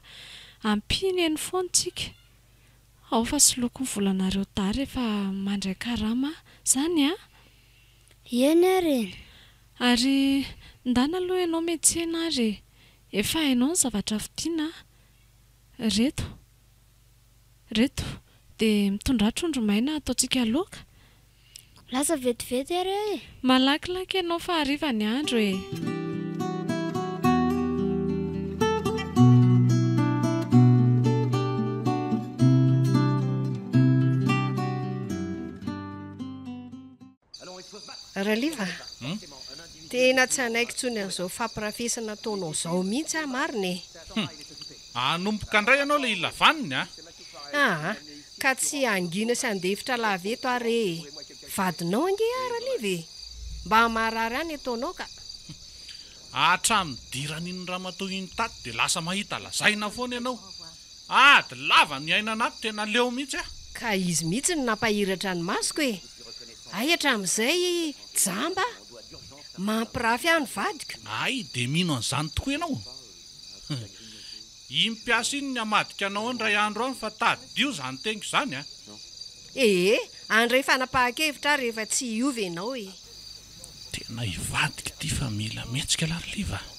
ampiany eny foana tsika. Ao fa soloiko ny volanareo dahy rehefa mandray karama aho. Izany a! Eny ary e! Ary ndana aloha ianao miantsena ary e! Efa hainao ny zavatra vidiana a! Reto. Reto. Dia mitondrà trondro maina hataontsika laoka. Lasa vetivety ary aho e! Malakilaky ianao fa hariva ny andro e! Raliva, tena tsy hanaiky intsony an'izao fampirafesana ataonao izao mihitsy aho marina e! Hum! Hanomboka indray ianao ilay ila vaniny a! Aa! Ka tsy hangina sy handefitra lava eto aho re e! Vadinao ange aho Raliva e! Mba marary ahy ny ataonao ka! Hatramin'ny nidiran'iny ramatoa iny tato dia lasa mahita lazaina foana ianao. Ady lava ny iainana ato tena leo mihitsy aho. Ka izy mihitsy no nampahiratra ny masoko e! Hay hatramin'izay jamba mampirafy ahy ny vadiko. Hay dia mino an'izany tokoa ianao? Iny mpiasa iny ny hamadika anao indray andro any fa tadidio izany teniko izany a! Ee, handray fanapahan-kevitra aho rehefa tsy hiova ianao e! Tena hivadika ity fa mila mihetsika lah ry Liva a!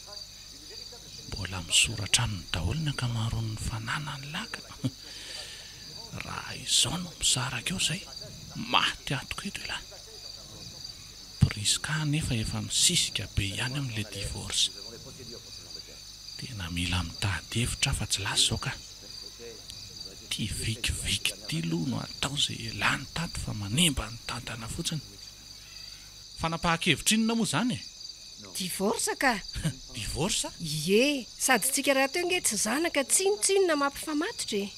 Mbola misoratra aminy daholo ny ankamaroan'ny fananany lah ka! Raha izao no misaraka eo izay, maty antoka eto ialahy! Prisca anefa efa misisika be ihany amin'ilay divorce. Tena mila mitady hevitra aho fa tsy lasa izao ka. Ity vikiviky ity aloha no atao izay ialany tato fa manimba ny tantana fotsiny. Fanapahan-kevitra inona moa izany e? Divorce ka! Divorce? Ie, sady tsika rahateo nge tsy zanaka tsinontsinona mampifamatotra e!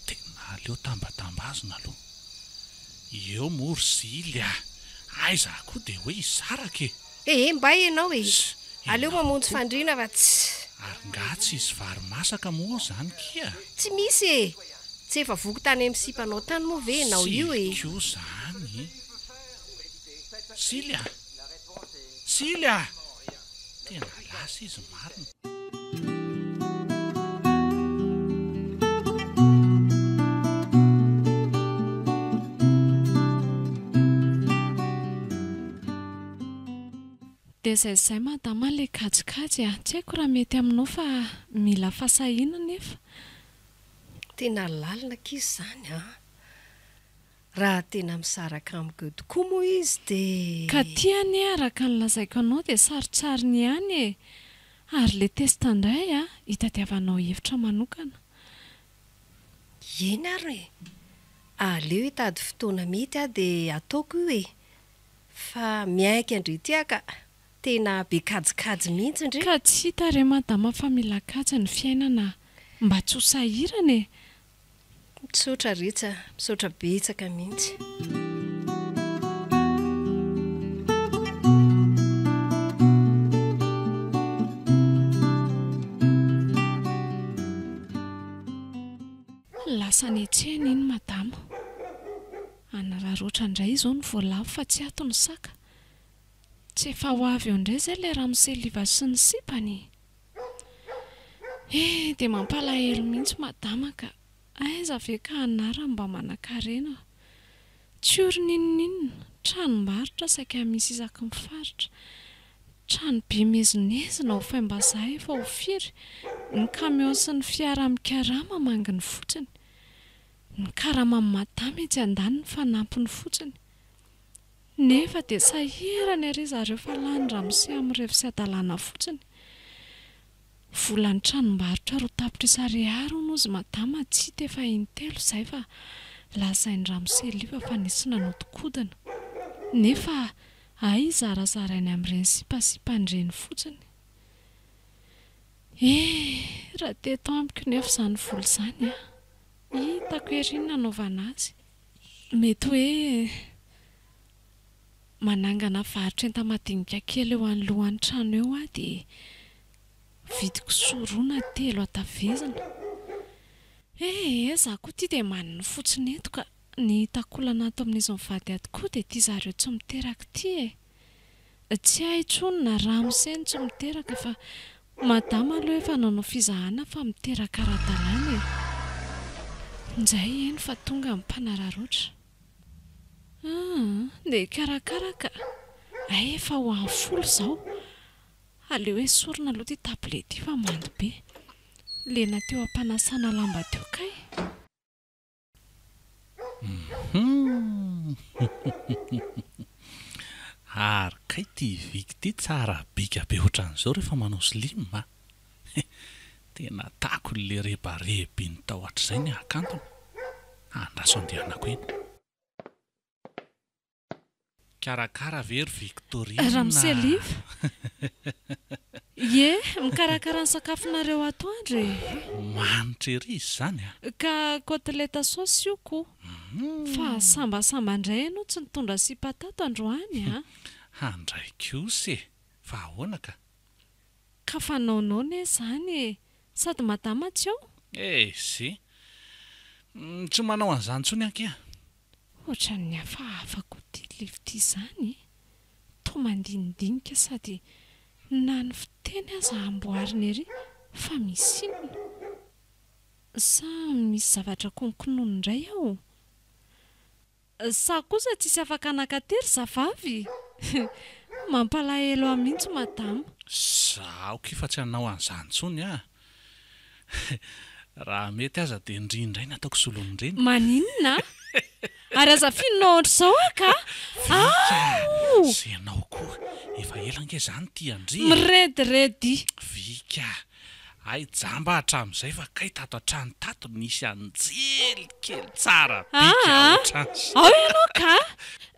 Tena aleo tambatambazina aloha. Eo moa ry Zily a! Aiza koa dia hoe hisaraka e! Ee, mbay ianao e! Ss, Aleo ianao mamonjy koa. fandriana fa tsy. Ary nga tsy hisy vary masaka moa ao izany kia? Tsy misy e! Tsy efa voky tany amin'ny sipanao tany moa ve ianao io e? Sily koa izany. Sily a! Sily a! Tena lasa izy marina. Dia izay izay madama ilay kajikajy a! Tsy haiko raha mety aminao fa mila fahasahiana anefa. Tena lalina akia izany an! Raha tena misaraka amiko eo tokoa moa izy dia. Ka ty anie araka ny lazaiko anao dia sarotsariny ihany e! Ary le test indray a, hitadiavanao hevitra manokana. Eny ary e! Aleo hitady fotoana mety aho dia ataoko io e! Fa miaiky an-dry ity aho ka! Tena be kajikajy mihitsy ndry! Ka tsy hita re madama fa mila kajy ny fiainana mba tsy ho sahirana e! Misaotra Ritsa a, misaotra betsaka mihitsy. Lasa niantsena iny madama. Hanararaotra indray izao ny voalavo fa tsy ato ny saka. Tsy efa ho avy eo indray izay ilay ramose Liva sy ny sipany e! Eh, dia mampalahelo mihitsy madama ka. Aiza ve ka anarany mba manankarena. Tsy ory n'inon'inona, tranombarotra saika misy isaky ny faritra, trano be miezinezina ao Faimbazaha efa ho firy, ny camion sy ny fiara mikarama manginy fotsiny. Ny karaman'i madama etsy andaniny fanampiny fotsiny. Nefa dia sahirana ery zareo fa lany ramose amin'ny revy sy hadalana fotsiny. Volan'ny tranombarotra 2 tapitrisa ariary hono ozy madama tsy hita efa intelo izay fa lazain'i ramose Liva fa nisy nanodikodina. Nefa hay zarazarainy amin'ireny sipasipany ireny fotsiny. Eh! Raha teto amiko nefa izany vola izany an! Hitako ery ny nanaovana azy. Mety hoe manangana varotra enta-madinika kely eo anoloan'ny trano eo aho dia vidy kisoa roa na telo hatavezina. Eh eh, za koa ity dia maniny fotsiny eto ka. Ny takolana ato amin'izy mivady ato koa dia ity zareo tsy miteraka ity e. Tsy hay intsony na ramose no tsy miteraka fa madama aloha efa nanao fizahana fa miteraka ara-dalàna e! Njay eny fa tonga ny mpanararaotra. Aa! Dia hikarakara ka! Hay efa ho amin'ny folo izao. Aleo esorina aloha ity tablette ity fa mando be. Lena teo am-panasana lamba teo kay. Hum! Ary kay ity Vicky ity tsara bika be ohatran'izao rehefa manao slim a! Tena tako le rebarebiny tao hatrizay ny hakantony. Andraso andehanako eny. Mikarakara ve ry Victorine a? Ramose Liva. Ie, mikarakara ny sakafonareo atoandro e. Manitra ery izy izany a! Ka côtelette saosy io ko. Fa sambasamba indray ianao tsy nitondra sipa tato androany a! Handray kosa e! Fa ahoana ka? Ka fanaonao ne izany e! Sady madama tsy ao? Ezy! Tsy manao an'izany intsony ankia. Ohatran'ny hafahafa koa ity live ity izany e! Toa mandinidinika sady na ny fiteny aza amboariny ery fa misy inona? Sa misy zavatra konkonony indray ao? Sa kosa tsisy afaka nakaty ry zavavy? Mampalahelo ahy mihitsy madama. Zaho ki fa tsy hanao an'izany intsony ah! Raha mety aza dia ndry indray no ataoko solon'ireny. Maninona? Ary aza fihinina ohatr'izao aho ka! Vika! Aouu! Sy ianao koa! Efa ela ange izaho no tia an-dry e! Mirediredy! Vika! Hay jamba hatramin'izay fa kay tato an-trano tato nisy anjely kely tsara bika Aa! ohatran'izao. Ao ianao ka!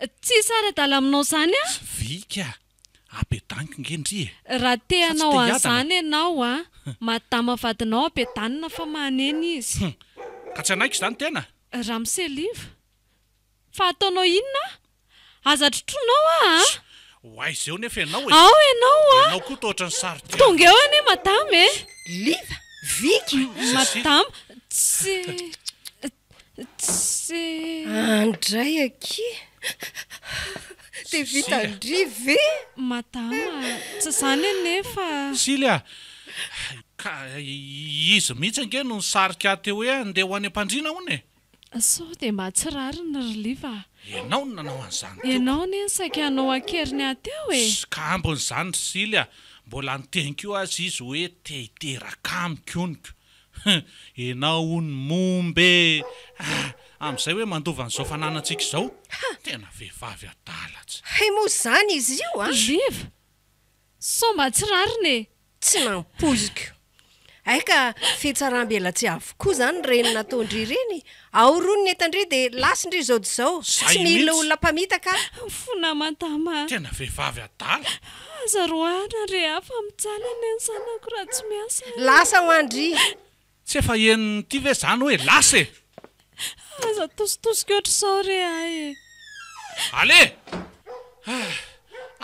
Tsy hisara-dala aminao izany aho! Vika! Ampiadaniko nge ndry e! Raha te Sa tsy hanao te hiadana? an'izany ianao a, madama vadinao ampiadanina fa manena izy. Hum! Ka tsy hanaiky izany tena? Ramose Liva, fa ataonao inona aho? Aza trotroinao aho a! Ss! Ho aiza eo nefa ianao e? Ao ianao a! Ianao koa toa ohatran'ny saro-tiaro. Tonga eo anie madama e! Liva! Viky! Madama, tsy. Tsy. Andray akia! Dia vita ndry ve? Madama, tsy izany anie fa. Sily a! Ka izy mihitsy ange no nisarika ahy teo hoe andeha ho any am-pandriana hono e! Sao dia mba tsy rariny ry Liva a! Ianao no nanao an'izany teo. Ianao anie no saika hanao an-keriny ahy teo e! Ka ambin'izany ry Sily a! Mbola niteny koa aza izy hoe te hiteraka amiko hono ko! Huh! Enao hono momba e! Ah! Amin'izay hoe mandova an'izao fananantsika izao? Tena vehivavy adala tsy. Hay moa izany izy io an! Liva! Sao mba tsy rariny e! Tsy nampoiziko. Hay ka fitsaram-belatsihy avokoa izany ireny nataon-dry ireny. Ao rony ny entan-dry dia lasin-dry izao dia izao. Zay Tsy mila mihitsy. olona mpamitaka aho. Fona madama a! Tena vehivavy adala. Aza roahina re a fa mijaly anie ny zanako raha tsy miasa e! Lasa ho an-dry. Tsy efa henon'ity ve zany hoe lasa e! Aza atositosika ohatr'izao re ahy e! Allez! Ah!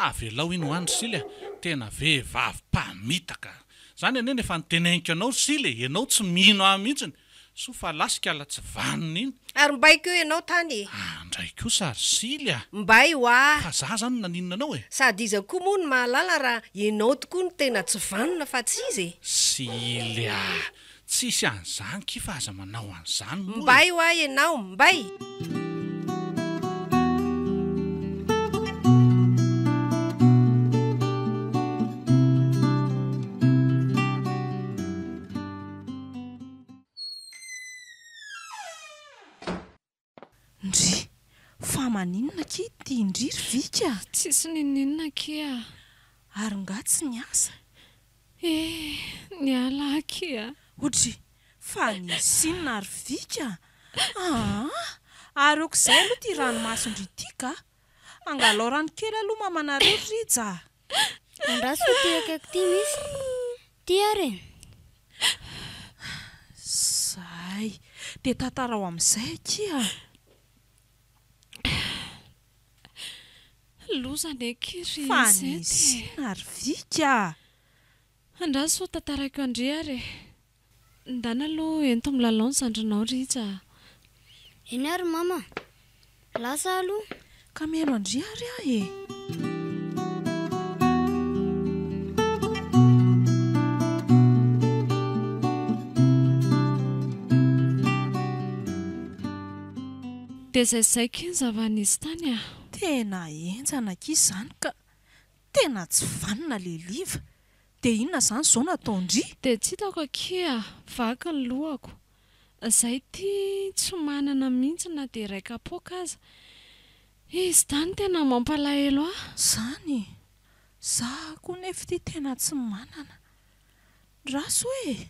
Avelao iny ho any ry Sily a! Tena vehivavy mpamitaka! Zany anie no efa noteneniko anao ry Sily e! Ianao tsy mino ahy mihitsiny! Soa fa lasa ikala tsy vanona iny. Ary mbay koa ianao tany e! Andray kosa ry Sily a! Mbay hoa! Fa za zany naninona anao e? Sady iza koa moa no mahalala raha ianao tokoa no tena tsy vanona fa tsy izy e! Sily a! Tsisy an'izany ki fa aza manao an'izany moa e! Mbay hoa ianao, mbay! Ndry! Fa maninona akia ity ndry ry Vika a? Tsisy n'inon'inona akia a! Ary nga tsy niasa? Eh! Niala akia a! Odry! Fa nisy inona ry Vika a? Aa! Ary aok'izay aloha ity ranomason-dry ity ka! Angalao rano kely aloha mamanareo ry Rija a! Andraso ity akaiky ity misy. Ty ary e! Zay! Dia tantarao amin'izay akia a! Loza anie akia ry Fa Zety e! nisy inona ry Vika a! Andraso ho tantaraiko an-dry ary e! Ndana aloha ento milalao ny zandrinao Rija a! Eny ary mama a! Lasa aho aloha. Ka mihaino an-dry ary aho e! Dia zaizaiko iny zava-nisy tany a! Tena henjana akia izany ka! Tena tsy vanona le Liva. Dia inona izany izao no ataon-dry? Dia tsy hitako akia, vaky ny lohako. Zay ity tsy manana mihitsy na dia iray kapoaka aza. Izy izany tena mampalahelo ahy. Izany? Za koa nefa ity tena tsy manana. Ndraso e!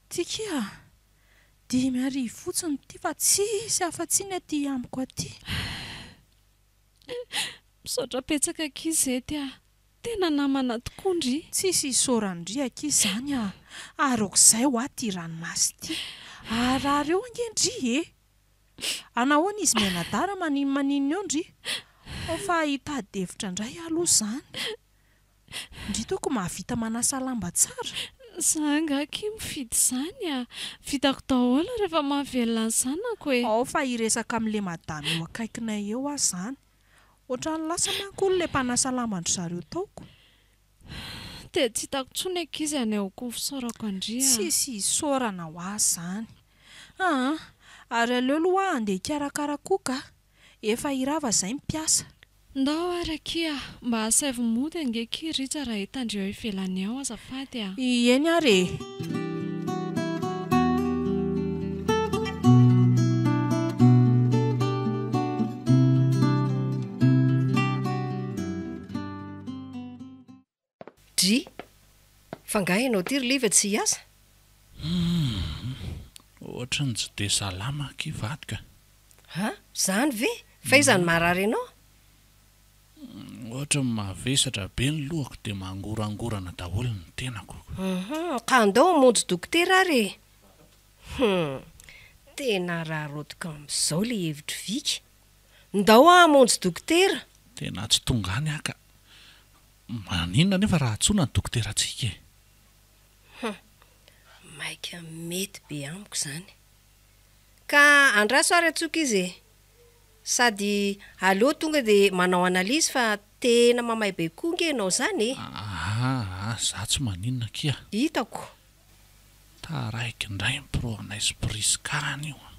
Ty kia, 5000 fotsiny ity fa tsisy afa-tsy iny aty amiko aty. Misaotra betsaka akia Zety a! Tena namana tokoa ndry. Tsisy isaoran-dry akia izany a! Ary aok'izay hoa ty ranomasy ity. Harary eo ange ndry e! Anahoana izy mianadahy raha maninomaninona eo ndry? Ao fa hitady hevitra indray aho aloha izany. Ndry toko mahavita manasa lamba tsara? Za angaha akia mifidy izany a! Vitako daholo rehefa mahavelona ny zanako e! Ao fa hiresaka amin'ilay madama eo akaikinay eo aho izany. Ohatran'ny lasa manko hono ilay mpanasa lamban-dry zareo taoko. Dia tsy hitako intsony ankizy hanehoako ny fisaorako an-dry a! Tsisy hisaorana ho ahy izany. Aa! Ary aleo aloha aho handeha hikarakara koa ka! Efa hirava izay ny mpiasa. Ndao ary akia, mba asaivo mody ange akia Rija raha hitandry eo ivelany ao azafady a! Eny ary e! Dry! Fa nga ianao ity ry Liva tsy hiasa? Humm! Ohatry ny tsy dia salama akia vadiko e! Ha? Zany ve? Fa iza no maharary anao? Ohatry ny mavesatra be ny lohako dia mangorangorana daholo ny tenako. Hum, ka andao hamonjy dokotera ary e! Hum, tena araraotiko amin'izao ilay hevitr'i Viky. Ndao aho hamonjy dokotera! Tena tsy tonga any aho ka. Maninona anefa raha antsoina ny dokoterantsika e? Hum, maika mety be amiko izany. Ka andraso ary antsoiko izy e! Sady aleo tonga dia manao analyse fa tena mamay be koa nge ianao izany e! Aa za tsy maninona akia. Hitako. Taraiky indray ny pro anay sy Prisca anio an!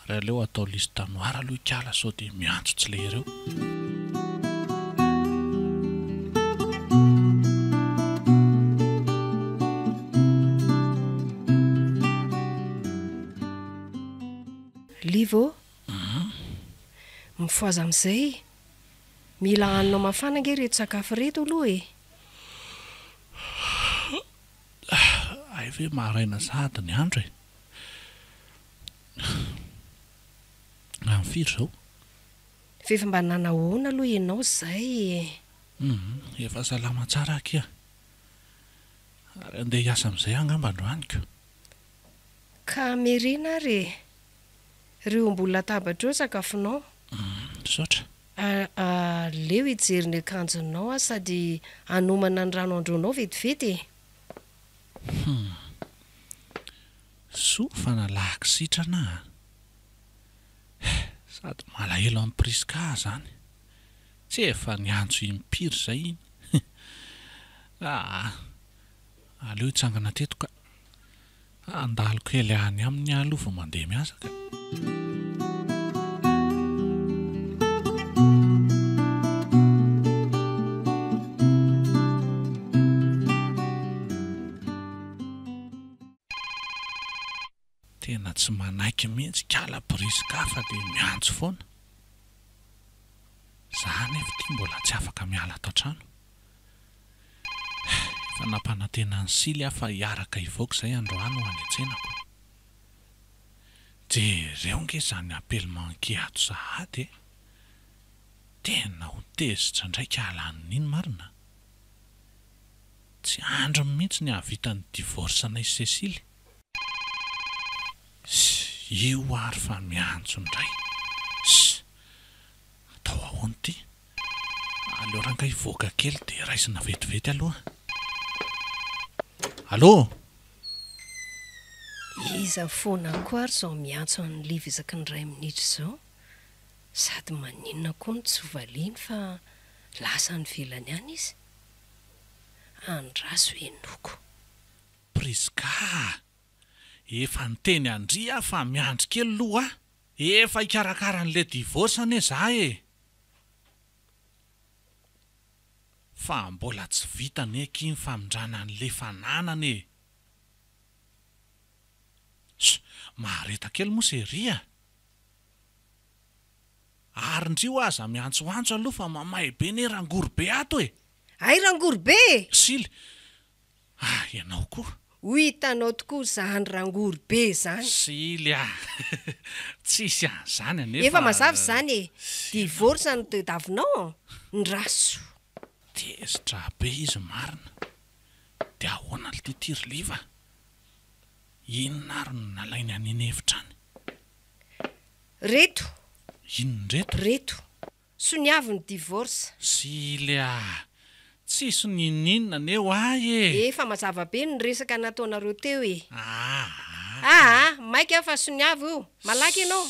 Ary aleo atao liste noire aloha ikala sao dia miantso tsy lery eo. Liva ô! Mifohaza amin'izay! Mila hanina mafana ange ireto sakafo ireto aloha e! Hay ve maraina sahady ny andro e! Amin'ny firy izao? F'efa mba nanahoana aloha ianao izay e? Hum, efa salama tsara akia. Ary andeha hiasa amin'izay aho angamba androany ko. Ka merina ary e! Reo ambony latabatra eo sakafonao. Hum, misaotra. Aleo hijery ny akanjonao aho sady hanomana ny rano handroanao vetivety e! Hum. Soa fa nalahako sitrana a! Sady malahelo an'i Prisca aho zany. Tsy efa niantso impiry izay iny. Aa! Aleo hitsangana teto ka. Handalo kely any aminy aho aloha vao mandeha miasa ka. Tena tsy manaiky mihitsy kala Prisca fa dia miantso foana. Za anefa ity mbola tsy afaka miala ato an-trano. Efa nampanantena an'i Sily aho fa hiaraka hivoaka izay androany ho any an-tsenako. Jereo nge izany appel manqué ato sahady e! Tena ho tezitra indray kala an'iny marina. Tsy andriny mihitsy ny hahavita ny divorce anay sy Cécile. Ss io ary fa miantso indray. Ss atao ahoana ity? Aleo rangahy hivoaka kely dia raisina vetivety aloha. Allô? Iza foana koa ary izao miantso an'i Liva isaky ny iray minitra izao? Sady maninona koa no tsy valiany fa lasa any ivelany any izy? Andraso henoko. Prisca a! Efa niteny an-dry aho fa miandry kely loha a! Efa hikarakara an'le divorce anie za e! Fa mbola tsy vita anie akia ny famindrana an'le fananana e! Ss, mahareta kely moa chérie a! Ary ndry hoa aza miantsoantso aloha fa mamay be ne rangory be ato e! Hay rangory be e! Sily, ah ianao koa! Ho hitanao tokoa izany rangory be izany. Sily ah! Tsisy an'izany anefa. Efa mazava izany e! Divorce no tediavinao an! Ndraso. Tezitra be izy marina. Dia ahoana lty ity ry Liva? Inona ary no nalainy any an'efitra any? Reto. Inona ireto? Reto. Soniavo ny divorce. Sily ah! Tsisy n'inon'inona anie ho ahy e! Efa mazava be ny resaka nataonareo teo e! Aa! Aa! Maika aho fa soniavo io! Malaky ianao!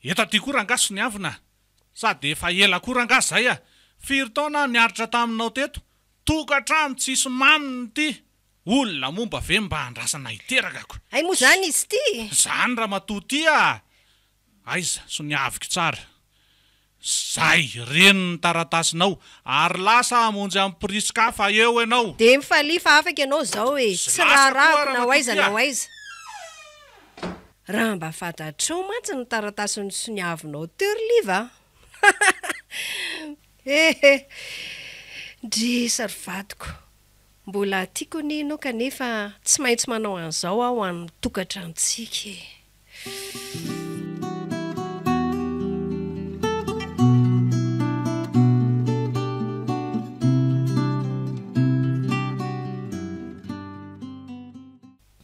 Eto aty koa rangahy soniavina! Sady efa ela koa rangahy zay ah! Firy taona aho niaritra taminao teto? Tokantrano tsisy maminy ity! Olona moa mba ve mba andrasana hiteraka ko! Hay moa zany izy ity e! Zany ramatoa ity ah! Aiza, soniaviko tsara. Zay, reny ny taratasinao, ary lasa hamonjy an'i Prisca fa eo ianao. Dia mifalia fa afaka ianao izao e! Tsy Tsy lasa koa raharahako na ho ramatoa aiza ty na ho ah! aiza. Raha mba fantatrao mantsy ny taratasy nosoniavinao teo ry Liva a! He he! Ndrisy ry vadiko! Mbola tiako anie ianao kanefa tsy maintsy manao an'izao aho ho an'ny tokantranontsika e!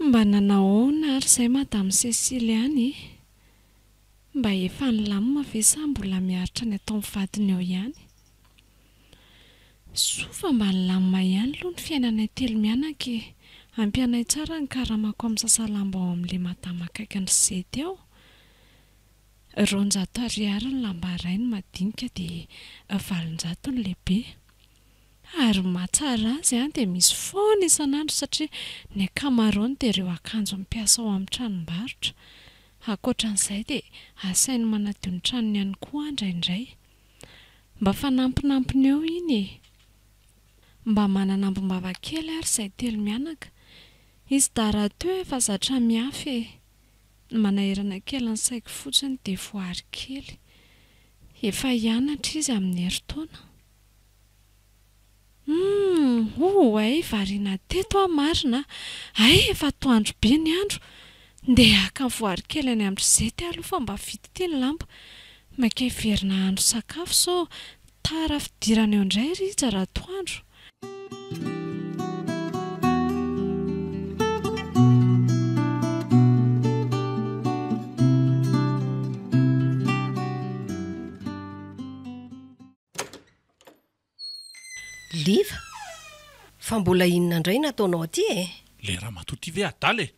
Mba nanahoana ary izay Madame Cécile any e? Mba efa nilamina ve sa mbola miaritra ny ataon'ny vadiny eo ihany? Soa fa mba nilamina ihany aloha ny fiainanay telo mianaka e! Ampy anay tsara ny karamako amin'ny sasalamba ao amin'ilay madama akaikin'ny Zety ao. 200 ariary ny lamba iray ny madinika dia 800 ny lehibe. Ary ny mahatsara azy an dia misy foana isan'andro satria ny ankamaroany dia ireo akanjo mpiasa ao amin'ny tranombarotra. Ankoatra an'izay dia asainy manadio ny tranony ihany koa aho indraindray. Mba fanampinampiny eo iny e! Mba manana ambim-bava kely ary izay telo mianaka. Izy dahy rahateo efa zatra mihafy e! Ny manahirana kely ny saiko fotsiny dia voary kely. Efa hianatra izy amin'ny herintaona. Humm! Oay variana teto aho marina a! Hay efa atoandro be ny andro! Ndeha haka ny voary kely any amin-dry Zety aho aloha fa mba vita ity ny lamba. Maika hiverina hahandro sakafo sao tara fidirana eo indray Rija raha atoandro. Liva, fa mbola inona indray no ataonao aty e? Le ramatoa ty ve adala e?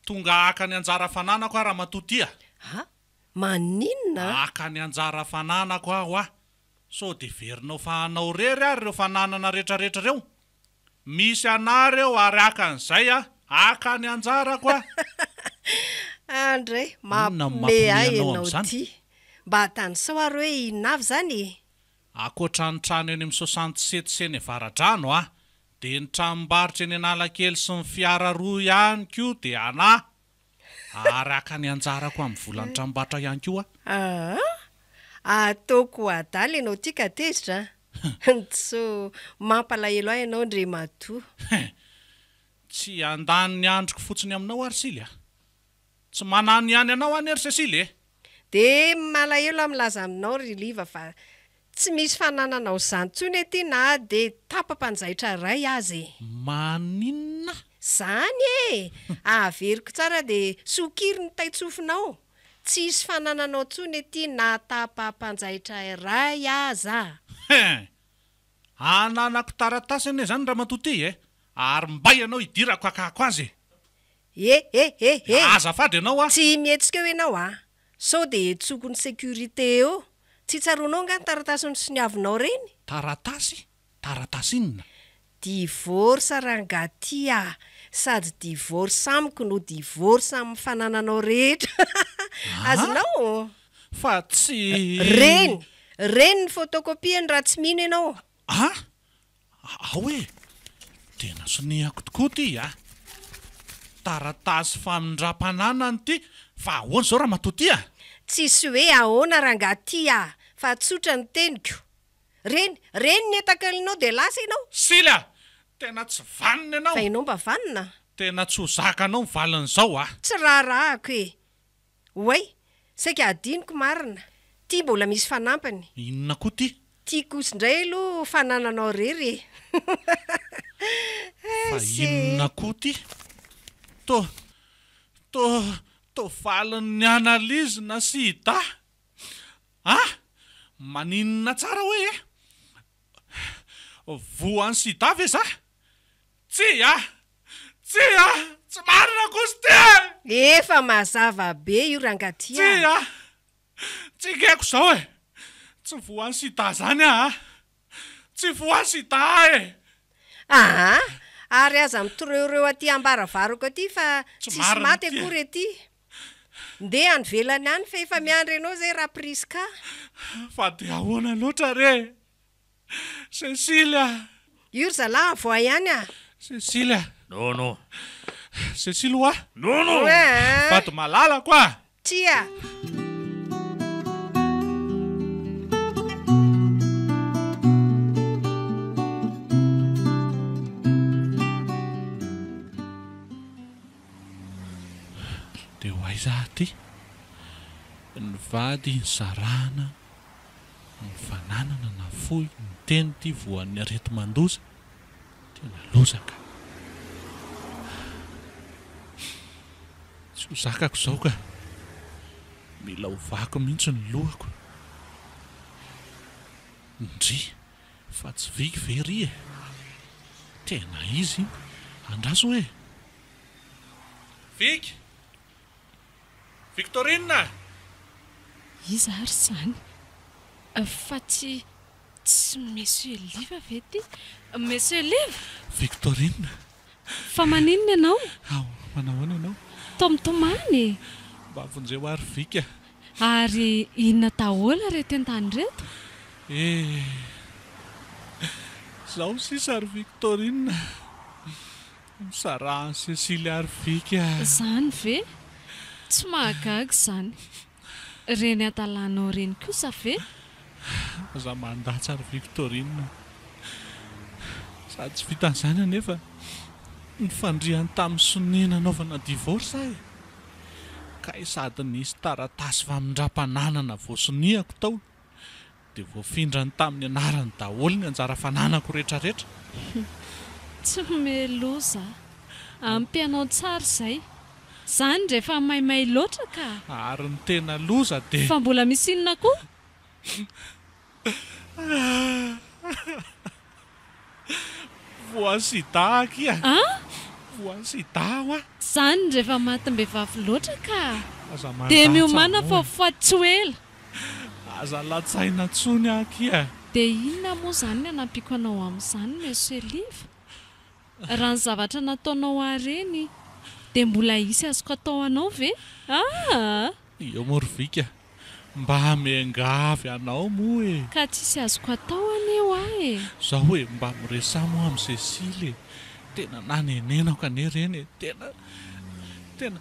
Tonga haka ny anjara fananako aho ramatoa ty a! A! Maninona? Haka ny anjara fananako aho a! Sao dia heverinao fa anao irery ary ireo fananana retraretra ireo? Misy anah ireo ary haka an'izay aho! Haka ny anjarako aho! Andray, Inona no mampime mampime ahy anao ianao amin'izany? ity. Mba tanisao ary hoe inona avy izany e? Ankoatra ny trano eny amin'ny 67 sy eny Avaradrano a, dia ny tranombarotra eny Analakely sy ny fiara roa ihany koa dia anà. Ary haka ny anjarako amin'ny volan'ny tranombarotra ihany koa aho. Aa! Ataoko ho adala ianao ity ka tezitra a! Ntso, mampalahelo ahy ianao Ndrematoa. Hein! Tsy handany ny androko fotsiny aminao aho ry Sily a! Tsy manano ihany anao anie ry Cécile e! Dia malahelo aho milaza aminao ry Liva fa tsy misy fanananao izany intsony ety na dia tapa-panjaitra iray aza e! Maninona? Izany e! Averiko tsara dia sokiry ny tain-tsofinao, tsy hisy fanananao intsony ety na tapa-panjaitra iray aza! Hein! Ananako taratasy anie izany ramatoa ity e! Ary mbay ianao hidirako hakako azy e! E e e e! Azafady ianao a! Tsy mihetsika eo ianao a! Sao dia hetsoky ny sécurité eo? Tsy tsaroanao angaha ny taratasy nosoniavinao ireny? Taratasy? Taratasy inona? Divorce rangaha ty a! Sady divorce amiko no divorce amin'ny fanananao rehetra! Azonao? Fa tsy. Reny! Reny ny photocopie-ny raha tsy mino ianao! A! Ao e! Tena soniako tokoa ity a! Taratasy famindram-pananana ity, fa ahoana izao ramatoa ity a? Tsisy hoe ahoana rangahy ty a! Fa tsotra ny teniko. Reny, reny ny entakelinao dia lasa ianao? Sily a! Tena tsy vanona ianao! Fa ianao mba vanona? Tena tsy ho zakanao ny valin'izao a! Tsy raharahako e! Oay! Saika hadinoko marina. Ty mbola misy fanampiny. Inona koa ty? Ty kosa indray aloha fanananao irery e! Fa inona koa ty? To, to, to valin'ny analyse na sida? A! Maninona tsara hoe e? Voan'ny sida ve za? Tsia! Tsia! Tsy marina kosa ity e! Efa mazava be io rangahy ty a! Tsia! Tsy ekeko izao e! Tsy voan'ny sida izany aho a! Tsy voan'ny sida aho e! Aa! Ary aza mitoreoreo aty ambaravarako aty fa Tsy tsisy marina maty ity e! akory aty. Ndeha any ivelany any fa efa miandry anao izay Ra-Prisca. Fa dia ahoana loatra re e? Cécile a! Io ry zalahy avoahy ihany a! Cécile a! Non non. Cécile hoa! Non non. Oa! Vady malalako a! Tsia! Dia ho aiza aho ity? Ny vady nisarahana. Ny fananana na fohy ny teny ity voan'ny areti-mandoza, tena loza ka. Tsy ho zakako izao ka. Mila ovako mihitsy ny lohako. Ndry, fa tsy viky ve ry e? Tena izy iny. Andraso e! Viky! Victorine a! Iza ary izany? Fa tsy tsy Monsieur Liva ve ity? Monsieur Liva! Victorine! Fa maninona ianao? Ao, manahoana ianao? Toa mitomany e! Mba vonjeo ary Vic a! Ary inona daholo ireto entana ireto? Eh! Izao sisa ry Victorine! Misaraha an'i Cécile ary Vic a! Izany ve? Tsy mahagaga izany. Ireny hadalanao ireny kosa ve? Aza mandatsa ry Victorine. Sady tsy vitan'izany anefa, nifandrihany tamin'ny sonia nanaovana divorce aho e! Kay sady nisy taratasy famindram-pananana voasoniako tao. Dia voafindrany tamin'ny anarany daholo ny anjara fananako retraretra. Tsy meloza a! Ampy anao tsara izay. Izany rehefa maimay loatra ka! Ary ny tena loza dia. Fa mbola misy inona koa? Voan'ny sida akia! An? Voan'ny sida aho a! Izany rehefa matim-behivavy loatra ka! Aza Dia mandatsa miomàna moa fa e! ho faty tsy ho ela! Aza latsaina intsony akia! Dia inona moa izany ny hanampiako anao amin'izany Monsieur Liva? Raha ny zavatra nataonao ahy ireny dia mbola hisy azoko atao anao ve? Aa! Eo moa ry Vika, mba miangavy anao moa e! Ka tsisy azoko atao anie hoa e! Zao e, mba miresaha moa amin'i Cécile e! Tena nanenenako anie ireny e! Tena, tena,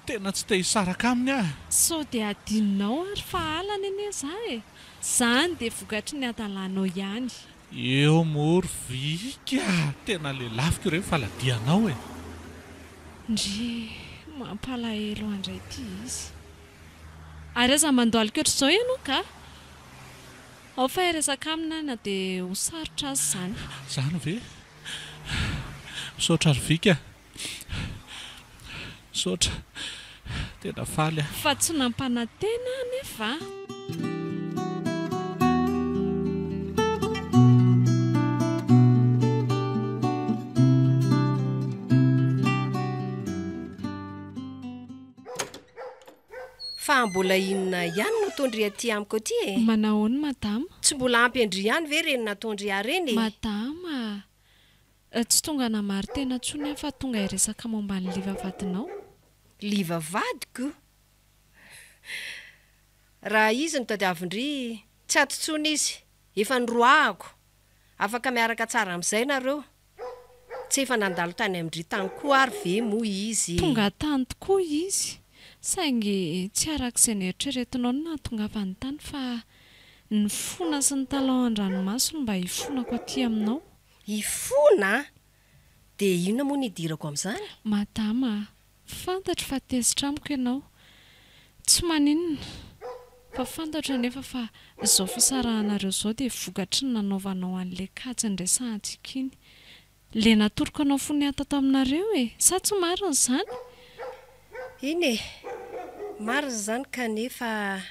tena tsy te hisaraka aminy aho e! Sao dia adinonao ary fa halany anie za e! Zany dia vokatry ny hadalanao ihany. Eo moa ry Vika a! Tena lelafiko ireny faladianao e! Ndry, mampalahelo ahy indray ity izy. Ary aza mandohalika ohatr'izao ianao ka! Ao fa hiresaka aminy aho na dia ho sarotra aza izany. Izany ve? Misaotra ry Vika a! Misaotra. Tena faly aho. Fa tsy nampanantena aho anefa a! Fa mbola inona ihany no ataon-dry aty amiko aty e? Manahoana madama? Tsy mbola ampy an-dry ihany ve ireny nataon-dry ahy ireny e? Madama a! Tsy tonga namari-tena intsony aho fa tonga hiresaka momba an'i Liva vadinao. Liva vadiko? Raha izy no tadiavin-dry, tsy ato intsony izy, efa noroahako. Afaka miaraka tsara amin'izay nareo. Tsy efa nandalo tany amin-dry tany koa ary ve moa izy? Tonga tany tokoa izy, saingy tsy araka izay neritreretinao no nahatongavany tany fa nifona sy nitalaho an-dranomaso no mba hifonako aty aminao. Hifona? Dia inona moa no hidirako amin'izany? Madama a! Fantatro fa tezitra amiko ianao. Tsy maninona. Fa fantatro anefa fa izao fisarahanareo izao dia vokatry ny nanaovanao an'ilay kajy niresahantsika iny. Ilay natoroko anao fony aho tato aminareo e! Sa tsy marina izany? Eny e! Marina izany kanefa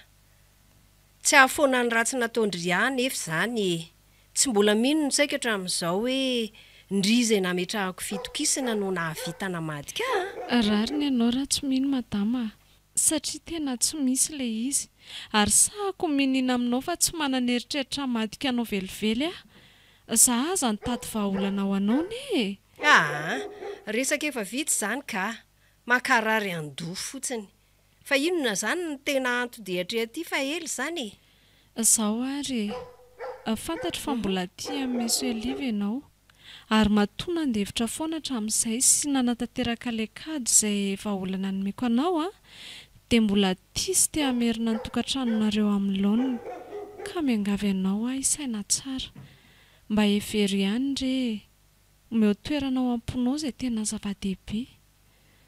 tsy hahafoana ny ratsy nataon-dry ahy anefa izany e! Tsy mbola mino ny saiko hatramin'izao hoe ndry izay nametrahako fitokisana no nahavita namadika ahy. Rariny ianao raha tsy mino madama a! Satria tena tsy misy ilay izy. Ary sahako miniana aminao fa tsy manana eritreritra hamadika anao velively aho. Za aza nitady vahaolana ho anao anie e! Aa! Resaka efa vita izany ka! Mankarary an-doha fotsiny. Fa inona izany no tena anton-dia aty fa ela izany e? Izao ary e! Fantatro fa mbola tia an'i Monsieur Liva ianao. Ary matoa nandefitra foana hatramin'izay sy nanatanteraka ilay kajy izay vahaolana nomeko anao an, dia mbola tia sy te hamerina ny tokantranonareo amin'ny laoniny. Ka miangavy anao aho hisaina tsara. Mba hevero ihany re e! Omeo toerana ao am-ponao izay tena zava-dehibe.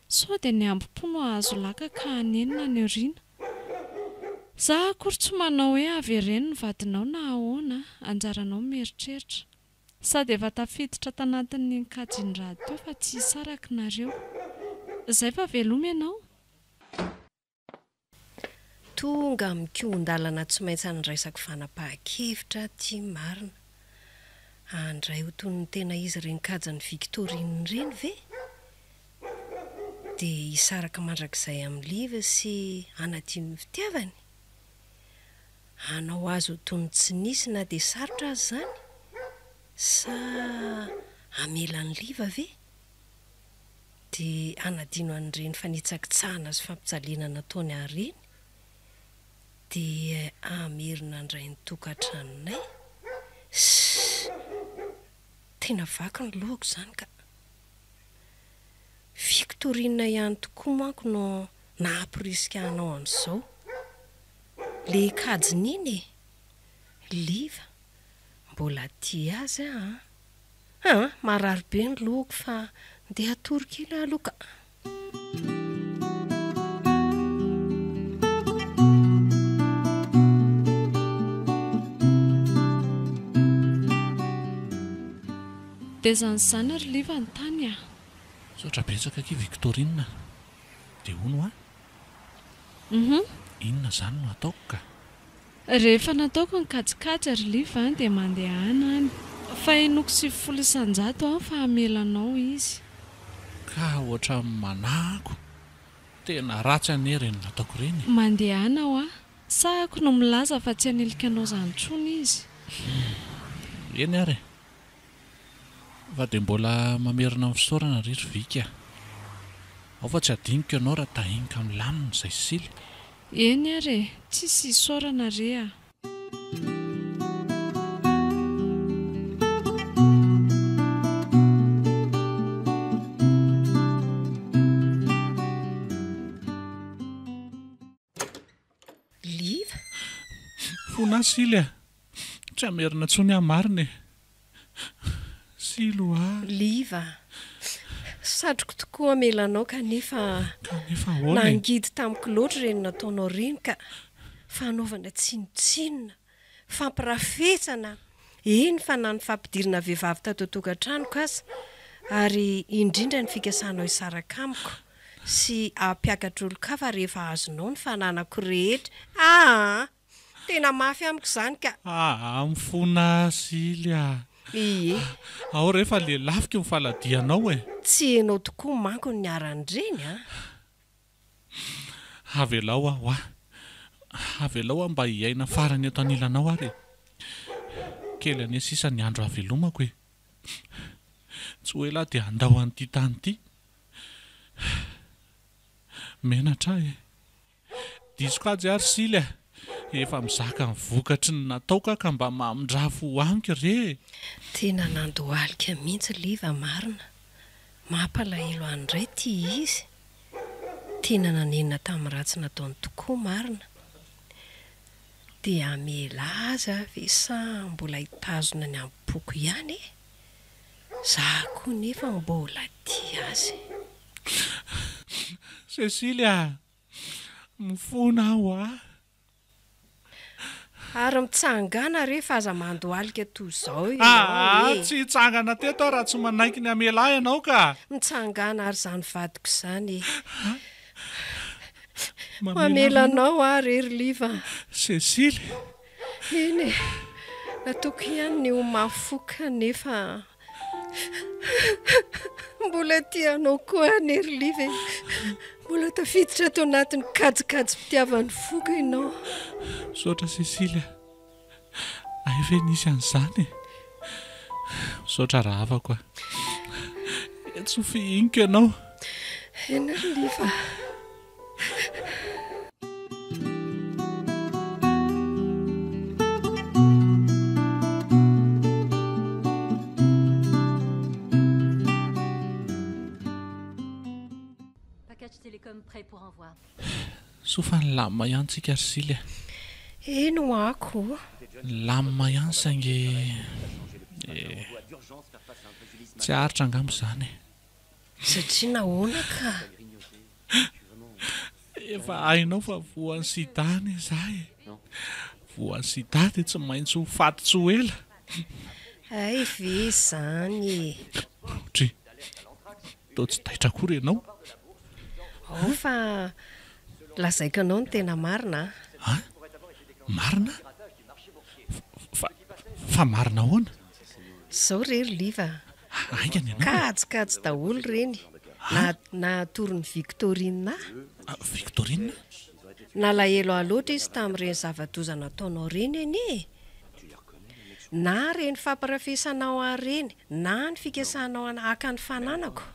Sao dia ny hambom-po no hahazo laka ka hanenina any aoriana. Za akory tsy manao hoe avereno ny vadinao na ahoana, anjaranao ny mieritreritra. Sady efa tafiditra tanatin'iny kajy iny rahateo fa tsy hisaraka nareo. Zay fa veloma ianao. Tonga amin'ny kihon-dalana tsy maintsy handraisako fanapahan-kevitra aty marina. Handray ho toy ny tena izy ireny kajin'i Victorine ireny ve? Dia hisaraka mandrakizay amin'i Liva sy hanadino ny fitiavany? Hanao azy ho toy ny tsy nisy na dia sarotra aza izany? Sa hamela an'i Liva ve? Dia hanadino an'ireny fanitsakitsahana sy fampijaliana nataony ahy ireny? Dia hamerina handray ny tokantranonay? Ssss! Tena vaky ny lohako izany ka! Victorine ihany tokoa manko no nahamporisika hanao an'izao. Le kajiny iny e! Liva, mbola tia azy aho an! Aa, marary be ny lohako fa ndeha hatory kely aho aloha ka. Dia zany zany ry Liva ny tany a! Misaotra betsaka akia Victorine a! Dia hono hoa? Inona izany no ataoko ka? Rehefa nataoko ny kajikajy ry Liva dia mandehana any. Fa henoko 90% aho fa hamela anao izy. Ka ohatran'ny manahako. Tena ratsy anie ireny nataoko ireny e. Mandehana hoa. Sahako no milaza fa tsy hanilika anao izany intsony izy. Eny ary e. Fa dia mbola mamerina ny fisaorana ry ry Vika a! Ao fa tsy adinoko ianao raha tahinka milamina izay sily. Eny ary e! Tsisy isaorana re a! Liva? Fona Sily a! Tsy hamerina intsony aho marina e! Sily oa! Liva a! Satriko tokoa hamela anao kanefa Kanefa ahoana e? nangidy tamiko loatra ireny nataonao ireny ka! Fanaovana tsinontsinona, fampirafesana, eny fa na ny fampidirana vehivavy tato an-tokantranoko aza, ary indrindra ny fikasanao hisaraka amiko sy hampiakatra olon-kafa rehefa azonao ny fananako rehetra. Aa! Tena mafy amiko izany ka! Aa! Mifona Sily a! Ie. Ao re fa lelafiko ny faladianao e! Tsy ianao tokoa manko no niharan'ireny an! Avelao aho hoa. Avelao aho mba hiaina farany eto anilanao ary e. Kely anie sisa ny andro hahavelomako e. Tsy ho ela aho dia handao an'ity tany ity. Menatra aho e. Diso kajy aho ry Sily a. Efa mizaka ny vokatry ny nataoko aho ka mba mamindrà fo amiko re e! Tena nandohalika mihitsy Liva marina. Mampalahelo ahy indray ity izy. Tena nanenina tamin'ny ratsy nataony tokoa marina. Dia hamela azy aho ve sa mbola hitazona ny am-poko ihany e? Za koa nefa mbola tia azy. Cécile a! Mifona aho a! Ary mitsangàna re fa aza mandohalika toy izao ianao Aa! e! Tsy hitsangana teto aho raha tsy manaiky ny hamela ahy ianao ka! Mitsangàna ary izany vadiko izany e! Mamela Mamela anao aho re ry Liva a! Cécile! Eny e! Nataoko ihany ny ho mafy fo kanefa mbola tia anao koa anie ry Liva e! Mbola tafiditra ato anatin'ny kajikajim-pitiavan'ny foko ianao. Misaotra Cécile a! Hay ve nisy an'izany e! Misaotra rahavako a! Tsy ho fihiniko ianao. Eny ry Liva a! Soa fa nilamina ihany tsika ry Sily a. Eny ho ako o. Nilamina ihany saingy eh, tsy haharitra angamba izany e. Satria nahoana ka? Efa hainao fa voan'ny sida anie za e. Voan'ny sida dia tsy maintsy ho faty tsy ho ela. Hay ve izany e. Dry. Toa tsy taitra akory ianao. Ao fa lazaiko anao ny tena marina a. An? Marina? Fa, fa marina ahoana? Izao re ry Liva a. Haingana ianao e. Kajikajy daholo ireny. Na, natoron'i Victorine ahy. Victorine? Nalahelo ahy loatra izy tamin'ireny zava-doza nataonao ireny anie e. Na ireny fampirafesanao ahy ireny, na ny fikasanao haka ny fananako.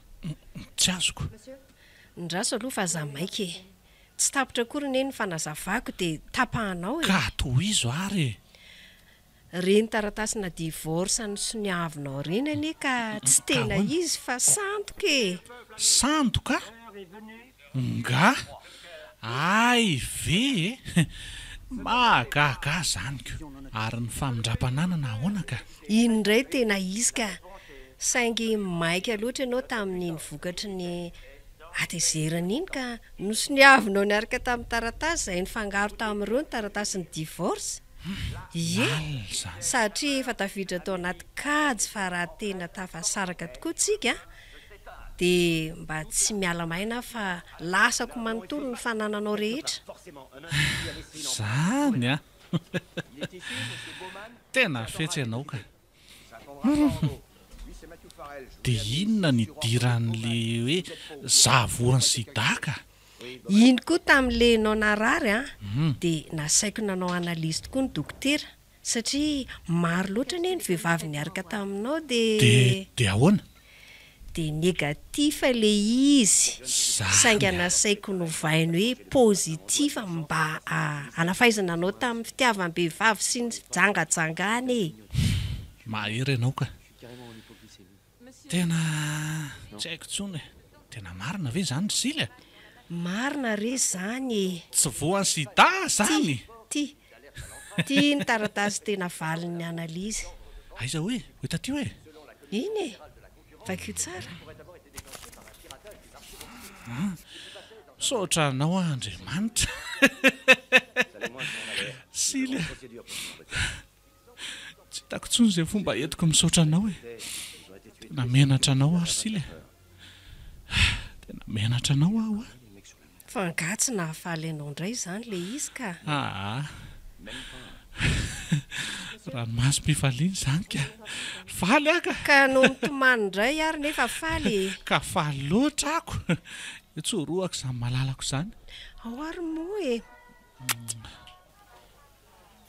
Tsy azoko. Ndraso aloha fa aza maika e. Tsy tapitra akory anie ny fanazavako dia tapahanao e. Ka tohizo ary e. Ireny taratasina divorce nosoniavinao ireny anie ka tsy tena izy fa sandoka e! Sandoka? Nga? Hay ve e! Mahagaga ahy izany ko! Ary ny famindram-pananana ahoana ka? Iny indray tena izy ka! Saingy maika loatra ianao tamin'iny vokatry ny hatezerana iny ka nosoniavinao niaraka tamin'ny taratasy izay nifangaro tamin'ireo ny taratasin'ny divorce. Ie, satria efa tafiditra tao anaty kajy fa raha tena tafasaraka tokoa tsika dia mba tsy miala maina aho fa lasako manontolo ny fanananao rehetra. Zany an! Tena fetsy ianao ka! Dia inona ny idiran'le hoe za voan'ny sida ka? Iny koa tamin'le enao narary an, dia nasaiko nanao analyse tokoa ny dokotera satria maro loatra anie ny vehivavy niaraka taminao dia. Dia dia ahoana? Dia négatif ilay izy, saingy nasaiko novainy hoe positif mba hanafaizana anao tamin'ny fitiavam-behivavy sy ny fijangajangana e! Mahery ianao ka! Tena tsy haiko intsony e! Tena marina ve izany ry Sily a? Marina re izany e! Tsy voan'ny sida izany? Ty, ty, ty ny taratasy tena valin'ny analyse. Aiza hoe? Ho hita aty hoe? Iny e! Vakio tsara. An! Misaotra anao aho Andriamanitra. Sily a! Tsy hitako intsony izay fomba entiko misaotra anao e! Tena menatra anao aho ry Sily a! Tena menatra anao aho a! Fa angaha tsy nahafaly anao indray izany ilay izy ka? Aa! Ranomasom-pifaliana izany ka! Faly aho ka! Ka no mitomany indray ary nefa faly e! Ka faly loatra ako! Tsorohako izany malalako izany. Ao ary moa e!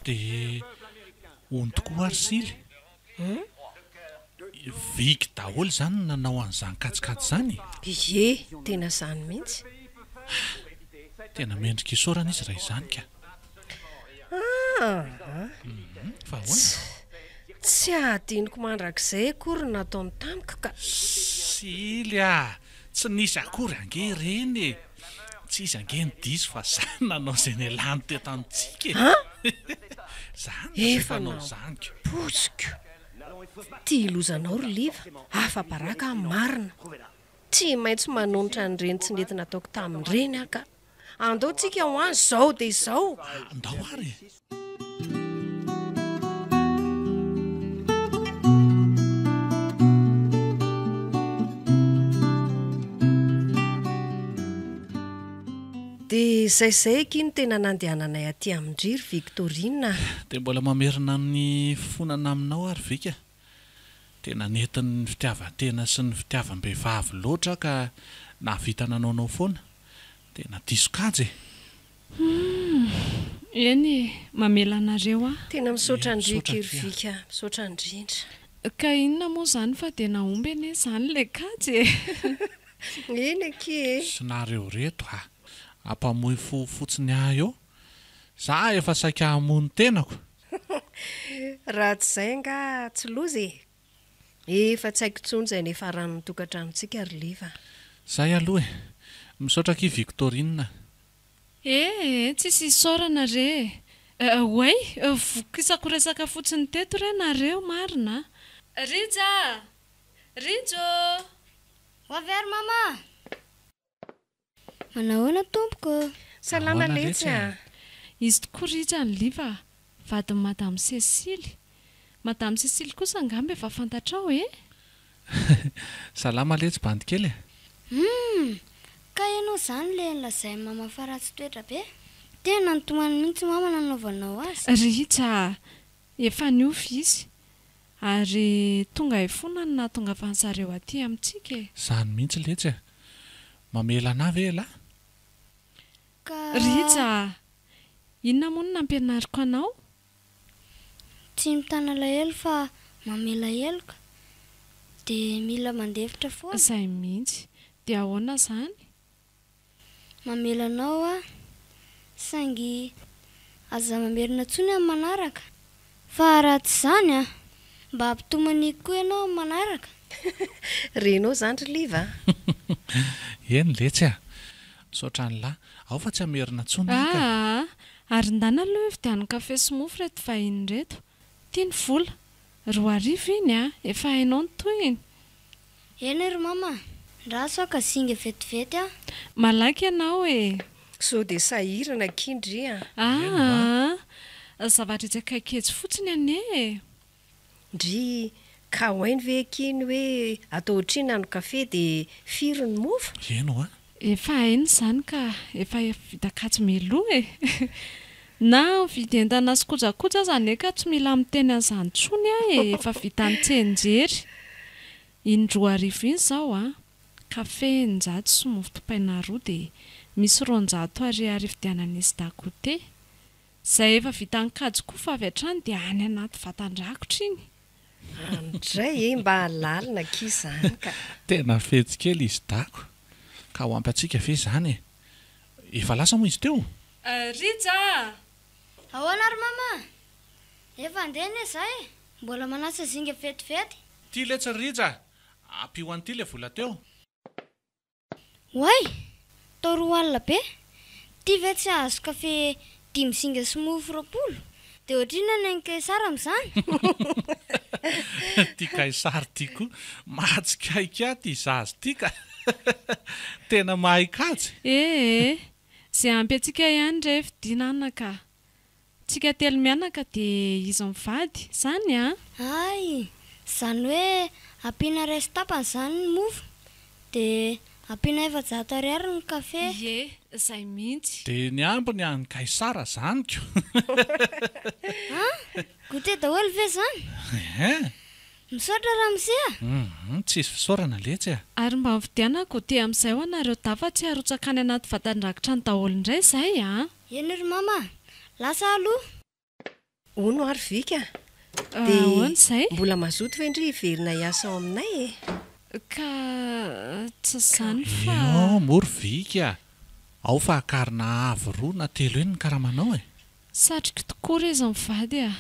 Dia hono tokoa ary Sily? Viky daholo izany no nanao an'izany kajikajy izany e? Ie, tena izany mihitsy. Tena mendrika isaorana izy raha izany ka. Aa! Fa ahoana? Tsy hadinoko mandrakizay akory ny nataony tamiko ka. Sily a! Tsy nisy akory ange ireny e! Tsy izy ange no diso fa za nanao izay nialany teto amintsika e! An! Za no Efa efa nanao izany ko! nampoiziko! Ty lozanao ry Liva, afa-baraka aho marina! Tsy maintsy manonitra an'ireny tsy nety nataoko tamin'ireny aho ka! Andao tsika ho any izao dia izao! Andao ary e! Dia izay izay akia no tena nandehananay aty amin-dry ry Victorine a! Dia mbola mamerina ny fifonana aminao ary Vika. Tena nentin'ny fitiavan-tena sy ny fitiavam-behivavy loatra aho ka nahavita nanaonao foana. Tena diso kajy e! Humm! Eny e, mamela anareo aho. Tena misaotra Eny, andry misaotra akia ry akia. Vika, misaotra indrindra. Ka inona moa izany fa dia nahomby anie izany ilay kajy e! Eny akia e! Sy nareo reto a! Ampamoy fo fotsiny ahy eo. Za efa saika hamono tenako. Raha tsy izay angaha tsy loza e! Efa tsy haiko intsony izay niafaran'ny tokantranontsika ry Liva a! Zay aloha e! Misaotra akia Victorine a! Eh eh, tsisy isaorana re e! Oay, vokisako resaka fotsiny teto re nareo marina a! Rija a! Rijo ô! Ho avy ary mama a! Manahoana tompoko ô! Salama Ahoana letsy letsy a! a! Izy tokoa Rija ny Liva a! Vadin'i Madame Cécile. Madame Cécile kosa angamba efa fantatrao e! Salama letsy bandy kely e! Humm! Ka ianao izany le nolazain'i mama fa ratsy toetra be? Tena nitomany mihitsy mama nanaovanao azy. Rija a! Efa niova izy. Ary tonga hifona no nahatongavan zareo aty amintsika e! Izany mihitsy letsy e! Mamela anah ve elah? Ka. Rija a! Inona moa no nampianariko anao? Tsy mitana alahelo fa mamela heloka. Dia mila mandefitra foana. Izay mihitsy. Dia ahoana izany? Mamela anao aho, saingy aza mamerina intsony amin'ny manaraka. Fa raha tsy izany an, mba hampitomaniako koa ianao amin'ny manaraka. Renao izany ry Liva a! Eny letsy a! Misaotra an'lah. Ao fa tsy hamerina intsony aho ka. Aa! Ary ndana aloha hividiano kafe sy mofo ireto vahiny ireto. Ty ny vola. 2000 iny a! Efa hainao ny tohiny. Eny ry mama a! Ndraso aho ka zinga vetivety aho. Malaky ianao e! Sao dia sahirana akia ndry a! Aa! Zavatra etsy akaiky etsy fotsiny anie e! Ndry, ka ho hainy ve akia ny hoe atao otrina ny kafe dia firy ny mofo? Eny hoa. Efa hainy izany ka, efa vita kajy mialoha e! Na mividy entana sy kojakoja aza anie ka tsy mila miteny an'izany intsony aho e, efa vitan'ny tsianjery. Iny 2000 iny izao an, kafe 600 sy mofo dipaina roa dia misy 200 ariary hividianana izy goûter. Izay efa vitan'ny kajy koa fa avy hatrany dia any anaty vatan-drakotra iny. Andray e, mba lalina akia izany ka. Tena fetsy kely izy Dako. Ka ho ampy antsika ve izany e? Efa lasa moa izy teo? Rija a! Ahoana ry mama a? Efa handeha anie za e! Mbola manasa zinga vetivety. Ty letsy ry Rija a! Ampio an'ity le vola teo. Oay! Tao roa alina be? Ty ve tsy hahazo kafe dimy zinga sy mofo 20? Dia ohatrinona ny an'i Kaisara amin'izany? Ty Kaisara ty koa mahatsikaiky ahy ty zaza ty ka! Tena mahay kajy! Ee, ze ampy antsika ihany re vidiana anaka a! Tsika telo mianaka dia izy mivady, zany an? Hay! Izany hoe ampiana iray sy tapany izany ny mofo dia ampiana 400 ariary ny kafe. Ie, izay mihitsy. Dia ny ambiny an'i Kaisara zany ko! An! Goûter daholo ve izany? Ehe! Misaotra ramose a! Hum, tsisy fisaorana letsy a! Ary mba mividiana goûter amin'izay ho anareo dahy fa tsy harotsaka any anaty vatan-drakitra any daholo indray izay a! Eny ry mama a! Lasa aho aloha! Hono ary Vika a! Ahoana izay? Dia mbola mazoto ve ndry hiverina hiasa ao aminay e? Ka tsy izany fa. Eo moa ry Vika a! Ao fa hakarina avo roa na telo eny ny karamanao e! Satriko tokoa re izy mivady a!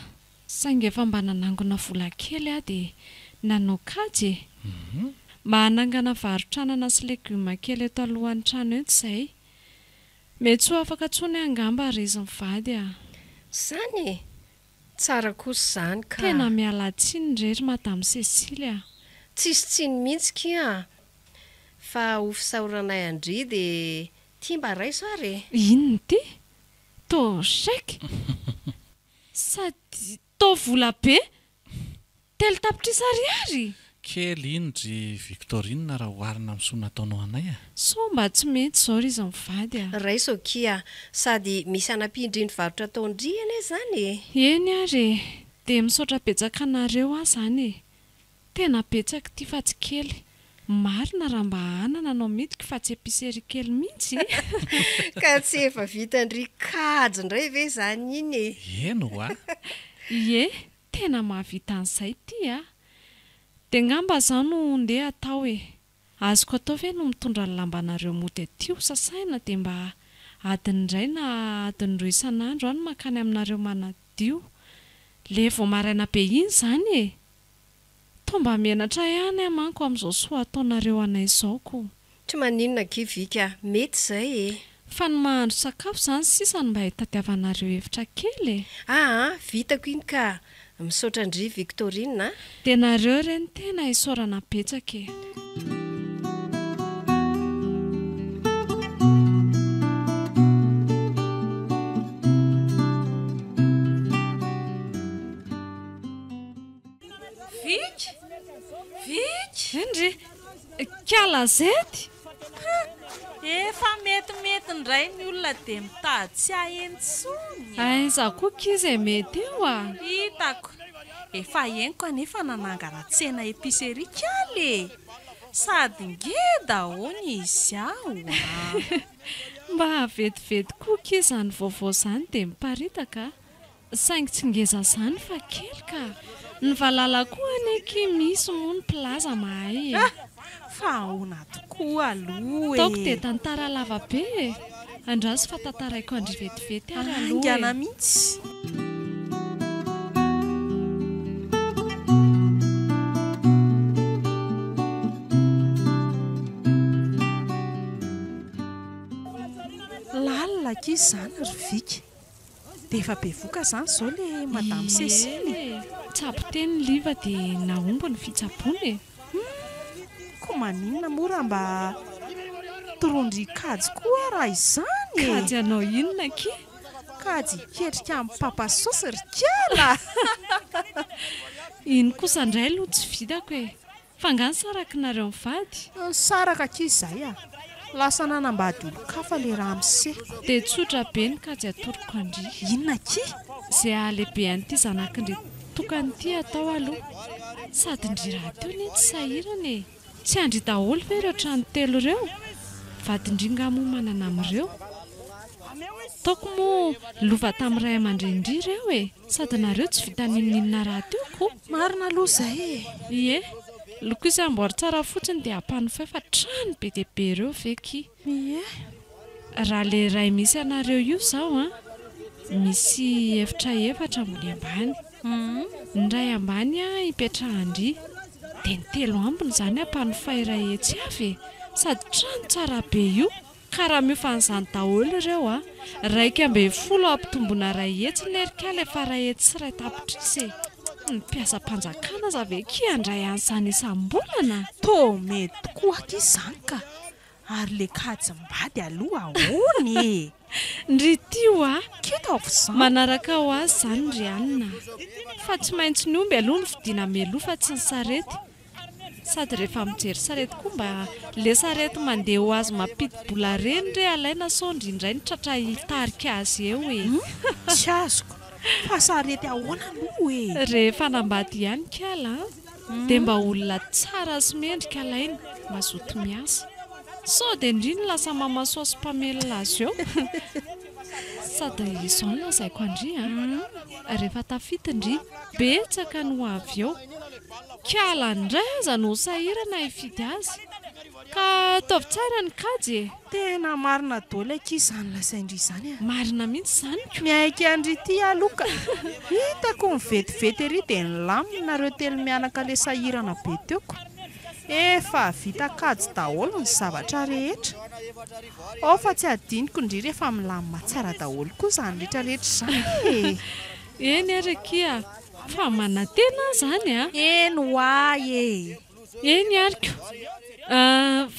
Saingy efa mba nanangona vola kely aho dia nanao kajy e! Mba hanangana varotr'anana sy legioma kely eto alohan'ny trano eto izay. Mety tsy ho afaka intsony aho angamba ry izy mivady a! Izany e! Tsara kosa izany ka! Tena miala tsiny re ry Madame Cécile a! Tsisy tsiny mihitsy kia! Fa ho fisaoranay an-dry dia ity mba raiso ary e! Inona ity? Toa chèque? Sady toa vola be! 3 tapitrisa ariary? Kely iny ry Victorine raha oharina amin'ny soa nataonao anay a! Soa mba tsy mety izao ry izy mivady a! Raiso akia! Sady misy hanampian-dry ny varotra ataon-dry anie izany e! Eny ary e! Dia misaotra betsaka anareo aho izany e! Tena betsaka ity fa tsy kely. Marina raha mba anana no amidiko fa tsy épicerie kely mihitsy. Ka tsy efa vitan-dry kajy indray ve izany iny e? Eny ho'a! Ie, tena mahavita an'izay ity a! Dia ngamba zao no ndeha atao e! Azoko atao ve no mitondra ny lambanareo mody aty ho sasaina dia mba adiny iray na adiny roa isan'andro aho no mankany aminareo manadio le vao maraina be iny izany e! Toa mba menatra ihany aho manko amin'izao soa ataonareo anay izao ko! Tsy maninona akia Vika a! Mety izay e! Fa ny mahandro sakafo izany sisa no mba hitadiavanareo hevitra kely e! Aa vitako iny ka! Misaotra an-dry Victorine a! Dia nareo re no tena isaorana betsaka e! Vika! Vika! Ndry! Kiala zety! Ha! Efa metimety indray ny olona dia mitady tsy ahy intsony a! Aiza koa kizy e mety eo a! Hitako! Efa henoko anefa nanangana tsena épicerie kiala e! Sady ngeda hono izy ao a! Mba vetivety koa kia izany vaovao izany dia miparitaka a! Saingy tsy ngeza zany fa kely ka! Ny valala koa anie ki misy moa ny mpilaza mahay e! Fa ahoana tokoa aloha e! Ataoko dia tantara lava be e! Andraso fa tantaraiko an-dry vetivety ary aloha e! Haingana mihitsy! Lalina akia izany ry Vika. Dia efa bevoka izany izao ilay Madame Cécile e! Ie, tsabo teny ny liva dia nahomby ny fitsaboana e! Humm! Koa maninona moa raha mba toroan-dry kajy koa raha izany e! Kajy hanao inona akia? Kajy hiketrika amin'ny papa saosy ry kiala a! Iny kosa indray aloha tsy vitako e! Fa nga nisaraka nareo mivady? Nisaraka akia izay a! Lasa nanambady olon-kafa le ramose. Dia tsotra be ny kajy atoroko an-dry. Inona akia? Izay hahalehibe an'ity zanak'ndry tokana ity atao aloha. Sady ndry rahateo anie tsy sahirana e! Tsy an-dry daholo ve ireo trano telo ireo? Vadin-dry nga moa manana amin'ireo? Taoko moa lova tamin'ny ray aman-drenin-dry ireo e! Sady nareo tsy vita n'inon'inona rahateo ko! Marina aloha izay e! Ie, loko izy amboary tsara fotsiny dia ampanofahy fa trano be dia be ireo ve ki! Ie. Raha le iray misy anareo io izao an, misy efitra efatra ambony ambany. Ny iray ambany an ipetrahan-dry, dia ny telo ambiny izany ampanofahy iray hetsy avy e! Sady trano tsara be io! Ka raha miofa an'izany daholo ireo a! 11 ampitomboina 100 ny erikala efa 101 tapitrisa e! Ny mpiasam-panjakana aza ve akia handray an'izany isam-bolana? Toa mety tokoa akia izany ka! Ary le kajim-bady aloha ahoana e? Ndry ty hoa! Kitako izany! Manaraka ho azy izany ry anona a! Fa tsy maintsy ny omby aloha no vidiana mialoha fa tsy ny sarety. Sady rehefa mijery sarety koa mba le sarety mandeha ho azy mampidi-bola reny re alaina sao ndry indray ny tratra hitarika azy eo e. Tsy azoko. Fa sarety ahoana aloha e? Rehefa hanambady ihany kala an, dia mba olona tsara sy mendrika alaina, mazoto miasa. Sao dia ndry no lasa mamasoa sy mpamelona azy eo. Sady izao no lazaiko an-dry an, rehefa tafita ndry, betsaka ny ho avy eo. Kala indray aza no ho sahirana hifidy azy. Ka ataovy tsara ny kajy e! Tena marina daholo akia izany lazain-dry izany a! Marina mihitsy izany ko! Miaiky an-dry ity aloha ka! Hitako nivetivety ery dia nilamina nareo telo mianaka le sahirana be teo ko! Efa vita kajy daholo ny zavatra rehetra! Ao fa tsy adinoko ndry rehefa milamina tsara daholo koa izany rehetra rehetra izany e! Eny ary akia fa manantena aho izany a! Eny ho ahy e! Eny ary ko!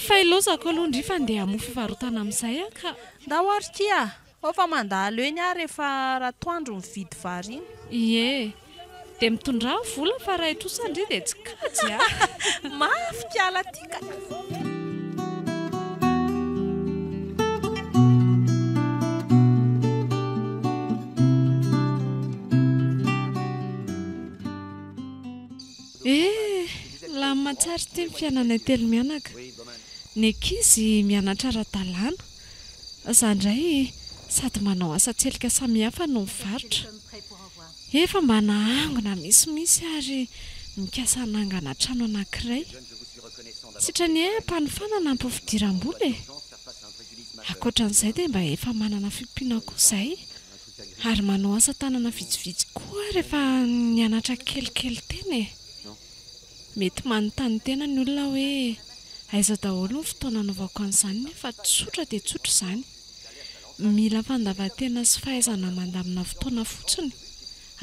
Fa ilaozako aloha ndry fa ndeha hamoha fivarotana amin'izay aho ka! Ndao ary kia! Ao fa mandalo eny aho rehefa ratoandro mividy vary iny. Ie! Dia mitondrà vola fa raha hitrosa ndry dia tsy kajy a! Mafy kiala ty ka! Eh! Milamina tsara ity ny fiainanay telo mianaka. Ny ankizy mianatra ara-dalàna. Za indray sady manao asa tselika samihafa no mivarotra. Efa mba nahangona misimisy ary mikasa hanangana trano anankiray. Sitrany hay ampanofanana ampy fidiram-bola e! Ankoatra an'izay dia mba efa manana fiompiana koa izay ary manao asa tanana vitsivitsy koa aho rehefa nianatra kelikely teny e! Mety manontany tena ny olona hoe aiza daholo ny fotoana anaovako an'izany nefa tsotra dia tsotra izany. Mila fandavan-tena sy fahaizana mandamina fotoana fotsiny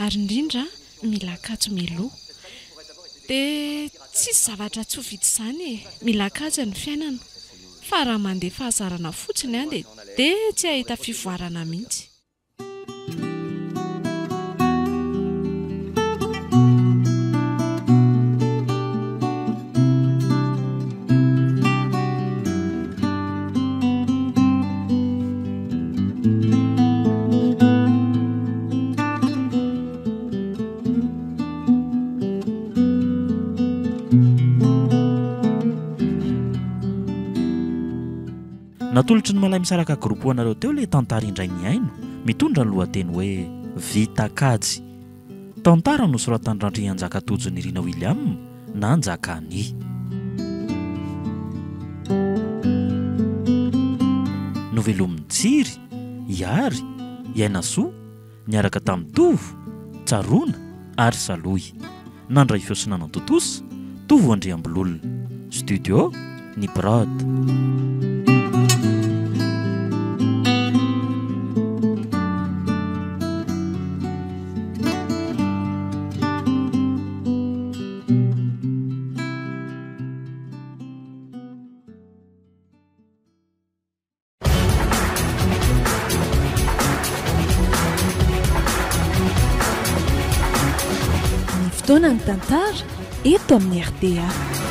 ary indrindra mila kajy mialoha. Dia tsisy zavatra tsy ho vita izany e! Mila kajy ny fiainana fa raha mandeha fahazarana fotsiny an dia dia tsy hahita fivoarana mihitsy. Natolotry ny Malaimisaraka Group ho anareo teo ilay tantara indray mihaino, mitondra ny lohateny hoe Vita kajy. Tantara nosoratan'i Randrianjaka Tojo Nirina William na Njakani. Novelomin'i Tsiry, Ihary, Iainasoa, niaraka tamin'i Tovo, Tsaroana ary Salohy. Nandray feo sy nanantontosa, Tovo Andriambololona. Studio, Ny Prod. Ny fotoanan'ny tantara eto amin'ny rta.